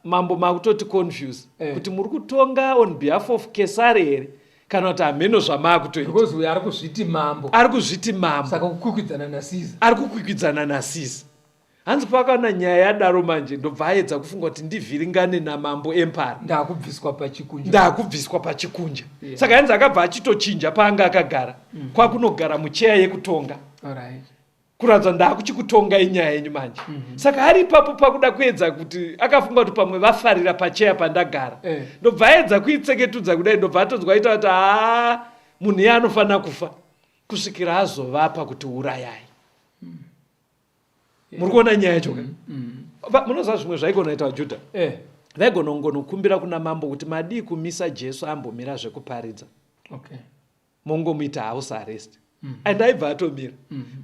mambo makutoti confuse kuti muri kutonga on behalf of Kesari here kana kuti hameno zvamaakutoita. Because uyu ari kuzviti mambo. Ari kuzviti mambo. Saka kukwikwidzana naCaesar. Ari kukwikwidzana naCaesar. Hanzi pakaona nyaya yadaro manje ndobva aedza kufunga kuti ndivhiringane namambo empara. Ndakubviswa pachikunja. Ndakubviswa pachikunja. Saka hanzi akabva achitochinja paanga akagara. Kwakunogara mucheya yekutonga. Kuratidza ndakuchikutonga inyaya yenyu manje. Saka ari ipapo pakuda kuedza kuti akafunga kuti pamwe vafarira pacheya pandagara. Ndobva aedza kuitseketudza kudai ndobva atonzwa aita kuti haa munhu iye anofanira kufa kusvikira azovapa kuti urayai. Muri kuona nyaya yacho ka? Munoziva zvimwe zvaigona kuita vaJudha? Vaigona kungonokumbira kuna mambo kuti madii kumisa Jesu ambomira zvekuparidza. Mongomuita house arrest. And aibva atomira.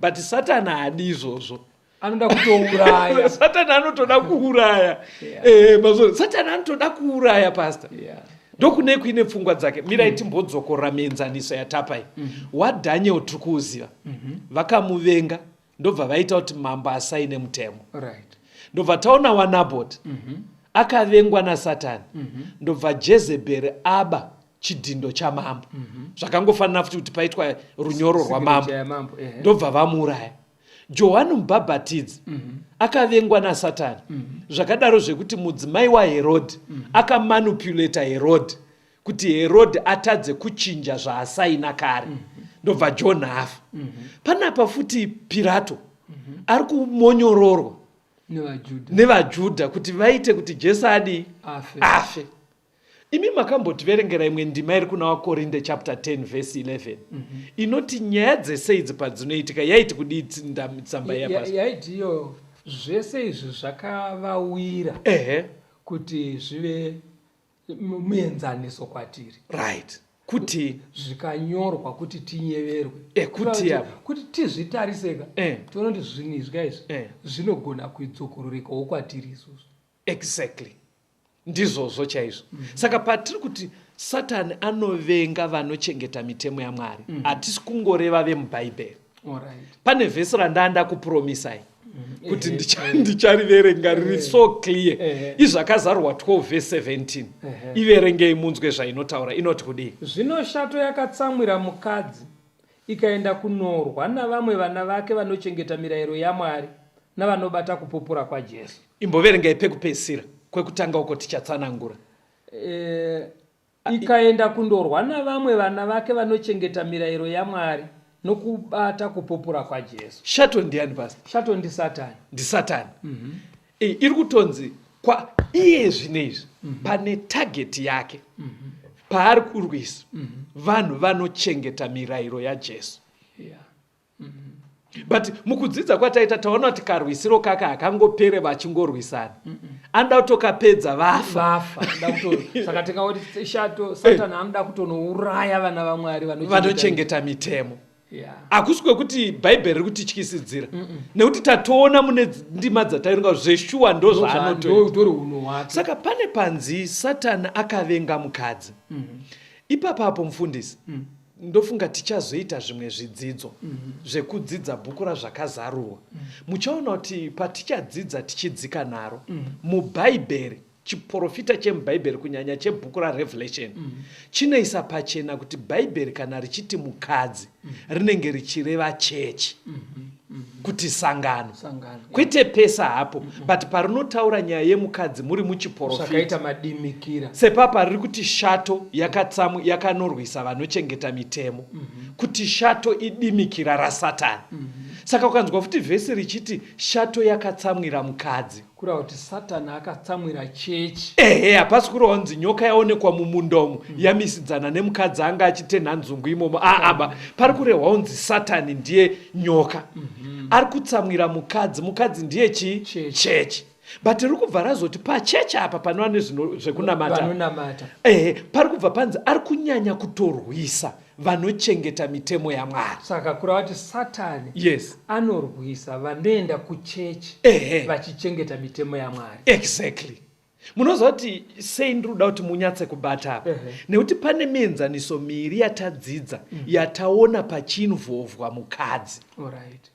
But Satan haadi izvozvo. Anoda kutouraya. Satan anotoda kuuraya. Mazvo, Satan anotoda kuuraya pastor. Ndokune kuine pfungwa dzake. Mirai timbodzokorora mienzaniso yatapa iyi. WaDaniel tiri kuuziva. Vakamuvenga ndobva vaita kuti mambo asaine mutemo. Ndobva taona waNabot. Akavengwa naSatani. Ndobva Jezebheri aba chidhindo chamambo. Zvakangofanira futi kuti paitwa runyoro rwamambo. Ndobva vamuuraya. Johani Mubhabhatidzi akavengwa naSatani. Zvakadaro zvekuti mudzimai waHerodhi akamanipulata Herodhi kuti Herodhi atadze kuchinja zvaasaina kare. Ndobva John afa. Panapa futi Pirato ari kumonyororwa nevaJudha kuti vaite kuti Jesu adii? Afe. Afe. Imi makambotiverengera imwe ndima iri kuna waKorinde chapter 10 verse 11. Inoti nyaya dzese idzi padzinoitika yaiti kudii tsamba iya pasi? Yaiti iyo zvese izvi zvakavawira kuti zvive muenzaniso kwatiri. Kuti zvikanyorwa kuti tinyeverwe. Kuti ya. Kuti tizvitariseka. Tione kuti zvinhu izvi ka izvi zvinogona kuidzokororekawo kwatiri isusu. Exactly. Ndizvozvo chaizvo. Saka patiri kuti Satani anovenga vanochengeta mitemo yaMwari, hatisi kungoreva vemuBhaibheri. Pane vhesi randanda kupromisai kuti ndichariverenga riri so clear. Izvakazarurwa 12 verse 17. Iverengei munzwe zvainotaura. Inoti kudii? Zvino shato yakatsamwira mukadzi ikaenda kunorwa navamwe vana vake vanochengeta mirayiro yaMwari. Navanobata kupupura kwaJesu. Imboverengai pekupedzisira kwekutanga uko tichatsanangura. E, ikaenda kundorwa navamwe vana vake vanochengeta mirayiro yaMwari nokubata kupupura kwaJesu. Shato ndiani pastor? Shato ndiSatani. NdiSatani. Mm -hmm. E, iri kutonzi kwa iye zvino izvi mm -hmm. pane target yake mm -hmm. paari kurwisa mm -hmm. vanhu vanochengeta mirayiro yaJesu. Yeah. But mukudzidza kwataita taona kuti karwisiro kaka hakangopere vachingorwisana. Anoda kutokapedza vafa. Vafa. Saka tingangoti shato Satan anoda kutonouraya vana vaMwari vanochengeta mitemo. Hakusi kwekuti Bhaibheri riri kutityisidzira. Nekuti tatoona mune ndima dzataironga zveshuwa ndozvaanotoita. Saka pane panzi Satan akavenga mukadzi. Ipapapo mufundisi. Ndofunga tichazoita zvimwe zvidzidzo zvekudzidza bhuku raZvakazarurwa. Muchaona kuti patichadzidza tichidzika naro muBhaibheri, chiporofita chemuBhaibheri kunyanya chebhuku raRevelation chinoisa pachena kuti Bhaibheri kana richiti mukadzi rinenge richireva chechi. Kuti sangano, kwete pesa hapo but parinotaura nyaya yemukadzi muri muchiporofita madimikira sepapa riri kuti shato yakatsamwi yakanorwisa vanochengeta mitemo mm -hmm. kuti shato idimikira rasatani mm -hmm. saka ukanzwa futi vhesi richiti shato yakatsamwira mukadzi Kureva kuti Satani akatsamwira chechi. Ehe, hapasi kureva kunzi nyoka yaonekwa mumunda umu mm. yamisidzana nemukadzi anga achitenha nzungu imomo. Aaba, mm. pari kurehwa kunzi Satani ndiye nyoka. Mm -hmm. Ari kutsamwira mukadzi, mukadzi ndiye chii? Chechi. But riri kubva razoti pachechi apa panova nezvekunamata. Ehe, pari kubva panzi ari kunyanya kutorwisa vanochengeta mitemo yaMwari. Saka kureva kuti Satani yes. anorwisa vanoenda kuchechi vachichengeta mitemo yaMwari. Exactly. Munoziva kuti sei ndiri kuda kuti munyatse kubata apa nekuti pane mienzaniso miiri yatadzidza yataona pachinvovwa mukadzi. Alright.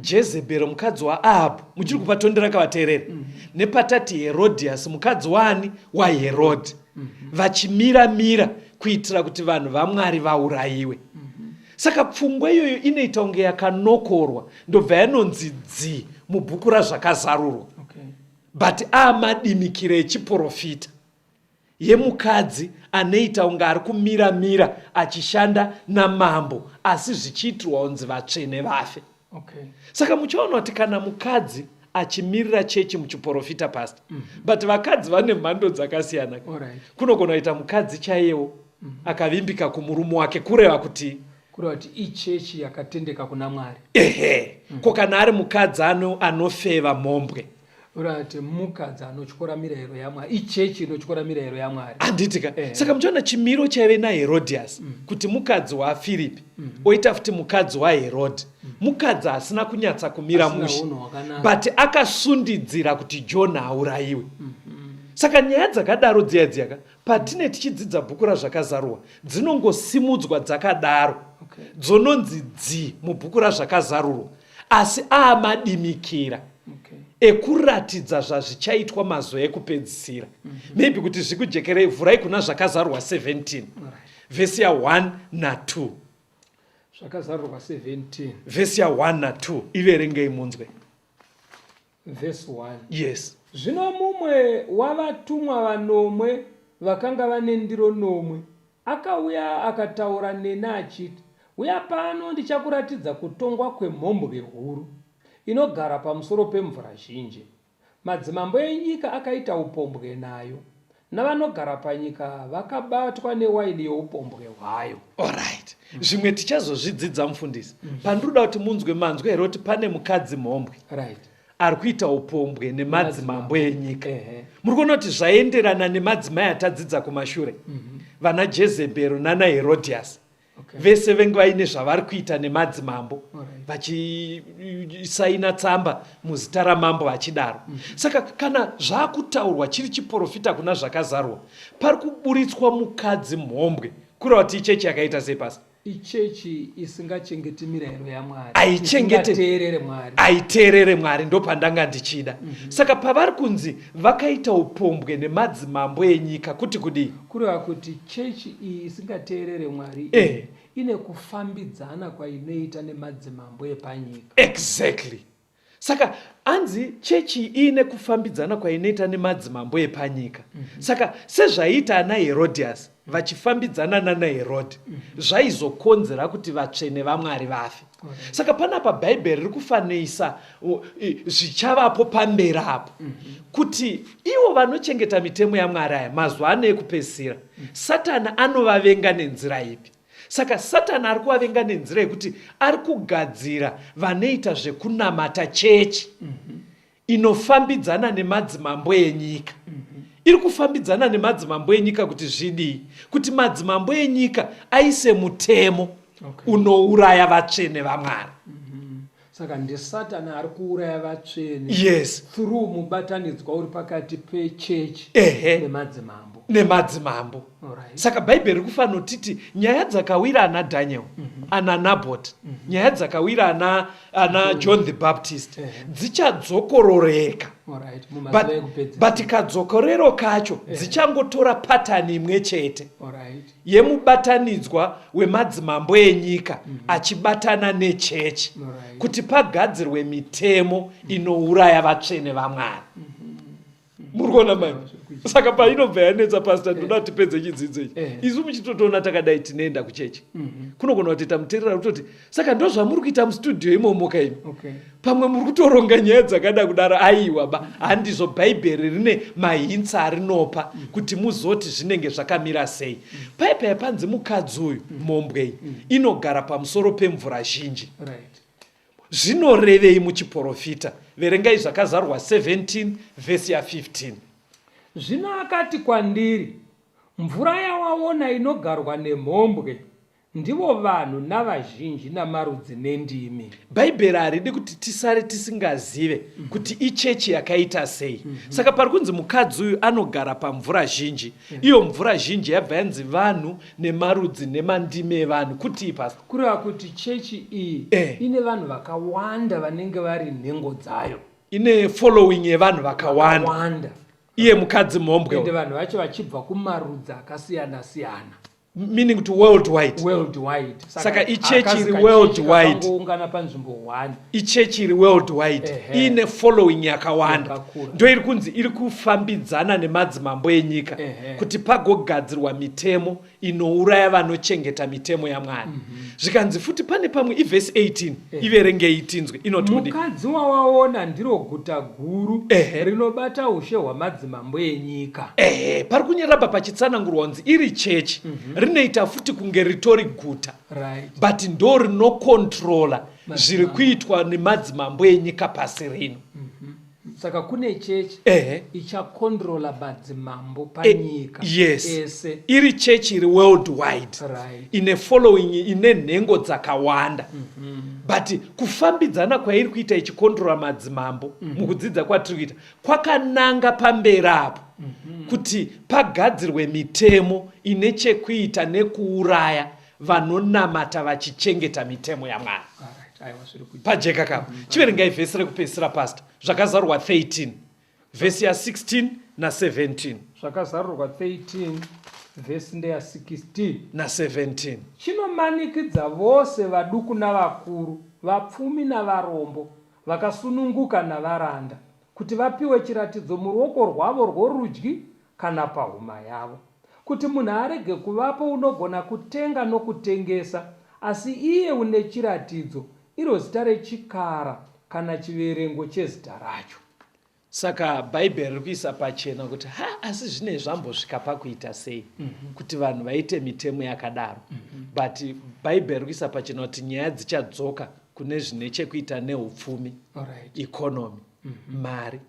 Jezebhero mukadzi waAhabhu muchiri kupa tondera kavateereri mm -hmm. nepatati Herodias mukadzi waani waHerodhi mm -hmm. vachimira mira kuitira kuti vanhu vaMwari vaurayiwe mm -hmm. Saka pfungwa iyoyo inoita kunge yakanokorwa ndobva yanonzi dzi mubhuku raZvakazarurwa okay. But amadimikira echiporofita yemukadzi anoita kunge ari kumira mira achishanda namambo asi zvichiitirwa kunzi vatsvene vafe. Okay. Saka muchaona kuti kana mukadzi achimirira chechi muchiporofita pastor mm -hmm. but vakadzi vane mhando dzakasiyana. Right. Kunogona kuita mukadzi chaiyewo mm -hmm. akavimbika kumurume wake kureva kuti kureva kuti ichechi yakatendeka kuna Mwari. Ehe. Mm -hmm. Ko kana ari mukadzi anofeva mhombwe Urati mukadzi anotyora mirayiro yaMwari, ichechi inotyora mirayiro yaMwari. Handitika. Eh. Saka muchiona chimiro chaive naHerodias mm. kuti mukadzi waFiripi mm. oita futi mukadzi waHerodi mm. mukadzi asina kunyatsa kumira mushe but akasundidzira kuti John aurayiwe. Mm -hmm. Saka nyaya dzakadaro dziya dziyaka patine tichidzidza bhuku raZvakazarurwa dzinongosimudzwa dzakadaro okay. dzononzi dzi mubhuku raZvakazarurwa asi aamadimikira okay. ekuratidza zvazvichaitwa mazuva ekupedzisira mm -hmm. maybe kuti zvikujekerei vhurai kuna Zvakazarurwa 17 right. vhesi ya 1 na2. Zvakazarurwa 17 vhesi ya 1 na2 iverengei munzwe. Vhesi 1. Yes. Zvino mumwe wavatumwa vanomwe vakanga vane ndiro nomwe akauya akataura neni achiti, Uya pano ndichakuratidza kutongwa kwemhombwe huru, inogara pamusoro pemvura zhinji. Madzimambo enyika akaita upombwe nayo, navanogara panyika vakabatwa newaini youpombwe hwayo. Alright. Zvimwe tichazozvidzidza mufundisi. Pandinoda kuti munzwe manzwe here kuti pane mukadzi mhombwe. Right. Ari kuita upombwe nemadzimambo enyika. Muri kuona kuti zvaenderana nemadzimai atadzidza kumashure. Vana Jezebhero nana Herodias. Okay. Vese venge vaine zvavari kuita nemadzimambo vachisaina tsamba muzita ramambo vachidaro. Mm -hmm. Saka kana zvakutaurwa chiri chiporofita kuna Zvakazarurwa pari kuburitswa mukadzi mhombwe kureva kuti ichechi yakaita sei pasi? Ichechi isingachengeti mirayiro yaMwari. Aichengete teerere Mwari. Aiteerere Mwari ndopandanga ndichida. Mm -hmm. Saka pavari kunzi vakaita upombwe nemadzimambo enyika kuti kudii? Kureva kuti chechi iyi isingateerere Mwari iyi ine kufambidzana kwainoita nemadzimambo epanyika. Exactly. Saka anzi chechi iine kufambidzana kwainoita nemadzimambo epanyika. Saka sezvaiita ana Herodias vachifambidzana nana Herodi, zvaizokonzera kuti vatsvene vaMwari vafe. Saka panapa Bhaibheri riri kufaneisa zvichavapo pamberi apo kuti ivo vanochengeta mitemo yaMwari aya mazuva ano ekupedzisira, Satani anovavenga nenzira ipi? Saka Satani ari kuvavenga nenzira yekuti ari kugadzira vanoita zvekunamata chechi inofambidzana nemadzimambo enyika. Iri kufambidzana nemadzimambo enyika kuti zvidii? Kuti madzimambo enyika aise mutemo unouraya vatsvene vaMwari. Saka ndisatani ari kuuraya vatsvene Yes. through mubatanidzwa uri pakati pechechi nemadzimambo. Nemadzimambo. Alright. Saka Bhaibheri riri kufanotiti nyaya dzakawira ana Daniel, ana Nabot, nyaya dzakawira ana John the Baptist dzichadzokororeka. Alright. Mumazuva ekupedzisira. But kadzokorero kacho dzichangotora patani imwe chete. Alright. Yemubatanidzwa wemadzimambo enyika achibatana nechechi kuti pagadzirwe mitemo inouraya vatsvene vaMwari. Muri kuona mai? Saka painobva yanetsa pastor, ndoda kuti tipedze chidzidzo ichi. Isu muchitotoona takadai tinoenda kuchechi. Kunogona kutoita muteerera kutoti saka ndozvamuri kuita mustudio imomo kaimi. Pamwe muri kutoronga nyaya dzakada kudaro. Aiwa ba, handizvo. Bhaibheri rine mahints arinopa kuti muzoti zvinenge zvakamira sei. Paya paya panzi mukadzi uyu mhombwe iyi inogara pamusoro pemvura zhinji. Zvinorevei muchiporofita? Verengai Zvakazarurwa 17 vhesi ya 15. Zvino akati kwandiri, Mvura yawaona inogarwa nemhombwe Ndivo vanhu navazhinji namarudzi nendimi. Bhaibheri haridi kuti tisare tisingazive kuti ichechi yakaita sei. Saka pari kunzi mukadzi uyu anogara pamvura zhinji. Iyo mvura zhinji yabva yanzi vanhu nemarudzi nemandimi evanhu. Kutii Pastor? Kureva kuti chechi iyi ine vanhu vakawanda vanenge vari nhengo dzayo. Ine following yevanhu vakawanda. Iye mukadzi mhombwe. Ende vanhu vacho vachibva kumarudzi akasiyana siyana. Meaning kuti world wide. World wide. Saka ichechi iri world wide. Kakangoungana panzvimbo one. Ichechi iri world wide. Iine following yakawanda. Ndo iri kunzi iri kufambidzana nemadzimambo enyika kuti pagogadzirwa mitemo inouraya vanochengeta mitemo yaMwari. Zvikanzi futi pane pamwe ivhesi 18. Iverengei tinzwe inoti kudii. Mukadzi wawaona ndiro guta guru rinobata ushe hwamadzimambo enyika. Ehe, pari kunyeraba pachitsanangurwa kunzi iri chechi rinoita futi kunge ritori guta, but ndo rinokontrola zviri kuitwa nemadzimambo enyika pasi rino. Saka kune chechi ichakontrola madzimambo panyika ese. Iri chechi iri world wide, ine following, ine nhengo dzakawanda. But kufambidzana kwairi kuita ichikontrola madzimambo, mukudzidza kwatiri kuita kwakananga pamberi apo kuti pagadzirwe mitemo ine chekuita nekuuraya vanonamata vachichengeta mitemo yaMwari. Pajeka kapa. Chiverengai vhesi rekupedzisira Pastor, Zvakazarurwa 13 vhesi ya 16 na 17. Zvakazarurwa 13 vhesi ndeya 16 na 17. Chinomanikidza vose vaduku navakuru, vapfumi navarombo, vakasununguka navaranda, kuti vapiwe chiratidzo muruoko rwavo rworudyi kana pahuma yavo, kuti munhu arege kuvapo unogona kutenga nokutengesa, asi iye une chiratidzo, iro zita rechikara kana chiverengo chezita racho. Saka Bhaibheri riri kuisa pachena kuti ha asi zvinei zvambosvika pakuita sei kuti vanhu vaite mitemo yakadaro. But Bhaibheri riri kuisa pachena kuti nyaya dzichadzoka kune zvine chekuita neupfumi, economy, mari.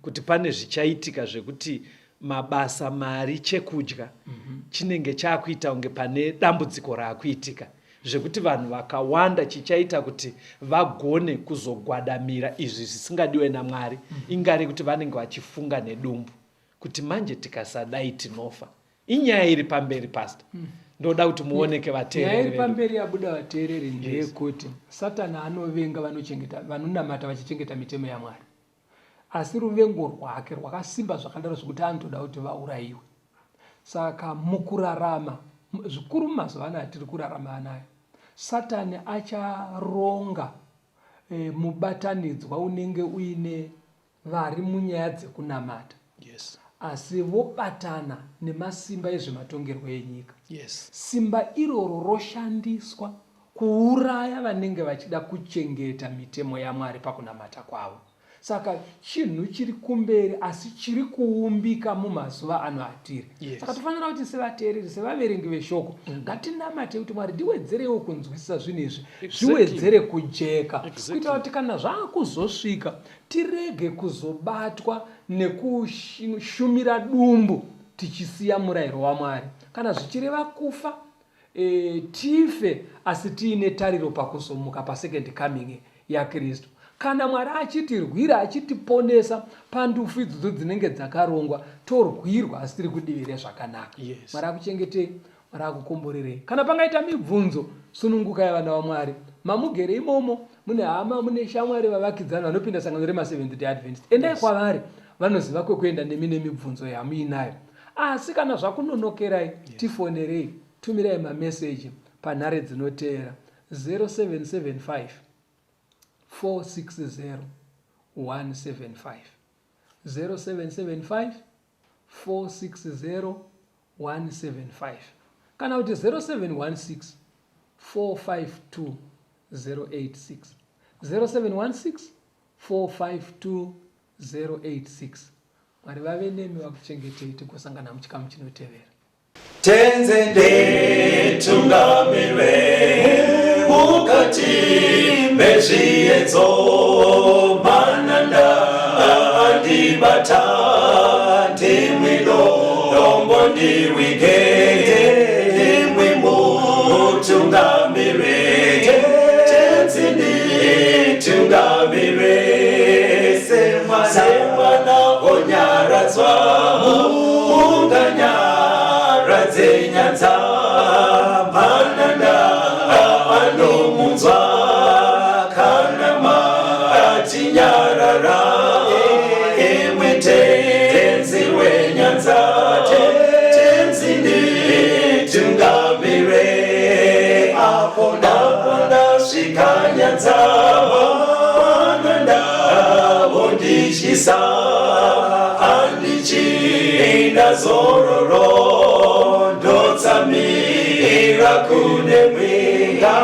Kuti pane zvichaitika zvekuti mabasa, mari, chekudya chinenge chaakuita kunge pane dambudziko raakuitika zvekuti vanhu vakawanda chichaita kuti vagone kuzogwadamira izvi zvisingadiwe naMwari. Ingari kuti vanenge vachifunga nedumbu kuti manje tikasadai tinofa. Inyaya iri pamberi Pastor. Ndoda kuti muoneke vateereri. Nyaya iri pamberi yabuda vateereri ndeyekuti Satani anovenga vanochengeta vanonamata vachichengeta mitemo yaMwari. Asi ruvengo rwake rwakasimba zvakadaro zvekuti anotoda kuti vaurayiwe. Saka mukurarama, zvikuru mumazuva ano atiri kurarama anaya, Satani acharonga e, mubatanidzwa unenge uine vari munyaya dzekunamata yes. Asi vobatana nemasimba ezvematongerwo enyika. Yes. Simba iroro roshandiswa kuuraya vanenge vachida kuchengeta mitemo yaMwari pakunamata kwavo. Saka chinhu chiri kumberi asi chiri kuumbika mumazuva ano atiri. Yes. Saka tofanira kuti sevateereri, sevaverengi veshoko, ngatinamate kuti Mwari ndiwedzereiwo kunzwisisa zvinhu izvi, zviwedzere kujeka, kuitira kuti kana zvakuzosvika tirege kuzobatwa nekushumira dumbu tichisiya murayiro waMwari. Kana zvichireva kufa, e, tife asi tiine tariro pakuzomuka pasecond coming yaKristu. Kana Mwari achitirwira achitiponesa pandufu idzodzo dzinenge dzakarongwa, torwirwa asi tiri kudivi rezvakanaka. Yes. Mwari akuchengetei, Mwari akukomborerei. Kana pangaita mibvunzo, sunungukai vana vaMwari. Mamugere imomo mune hama, mune shamwari, vavakidzani vanopinda sangano remaSeventh Day Adventist. Endai kwavari, vanoziva kwekuenda nemi nemibvunzo yamuinayo. Asi kana zvakunonokerai, tifonerei, tumirai mameseji panhare dzinoteera 0775 460 175, 0775 460 175 kana kuti 0716 452 086, 0716 452 086. Mwari vave nemi vakuchengetei, tigosangana muchikamu chinotevera. Tenze nditungamire mukati mezviedzo, mananda andibata, ndimwi dombo ndiwige, ndimwi mutungamire. Tenzi nditungamire semwana onyaradzwa, munganyaradze nyanza, mananda anomunzwa kana matinyarara, imwe Tenzi wenyanza. Tenzi nditungamire apo ndasvika nyanza, mananda vondityisa, handichina zororo, ndotsamira kune mwenga.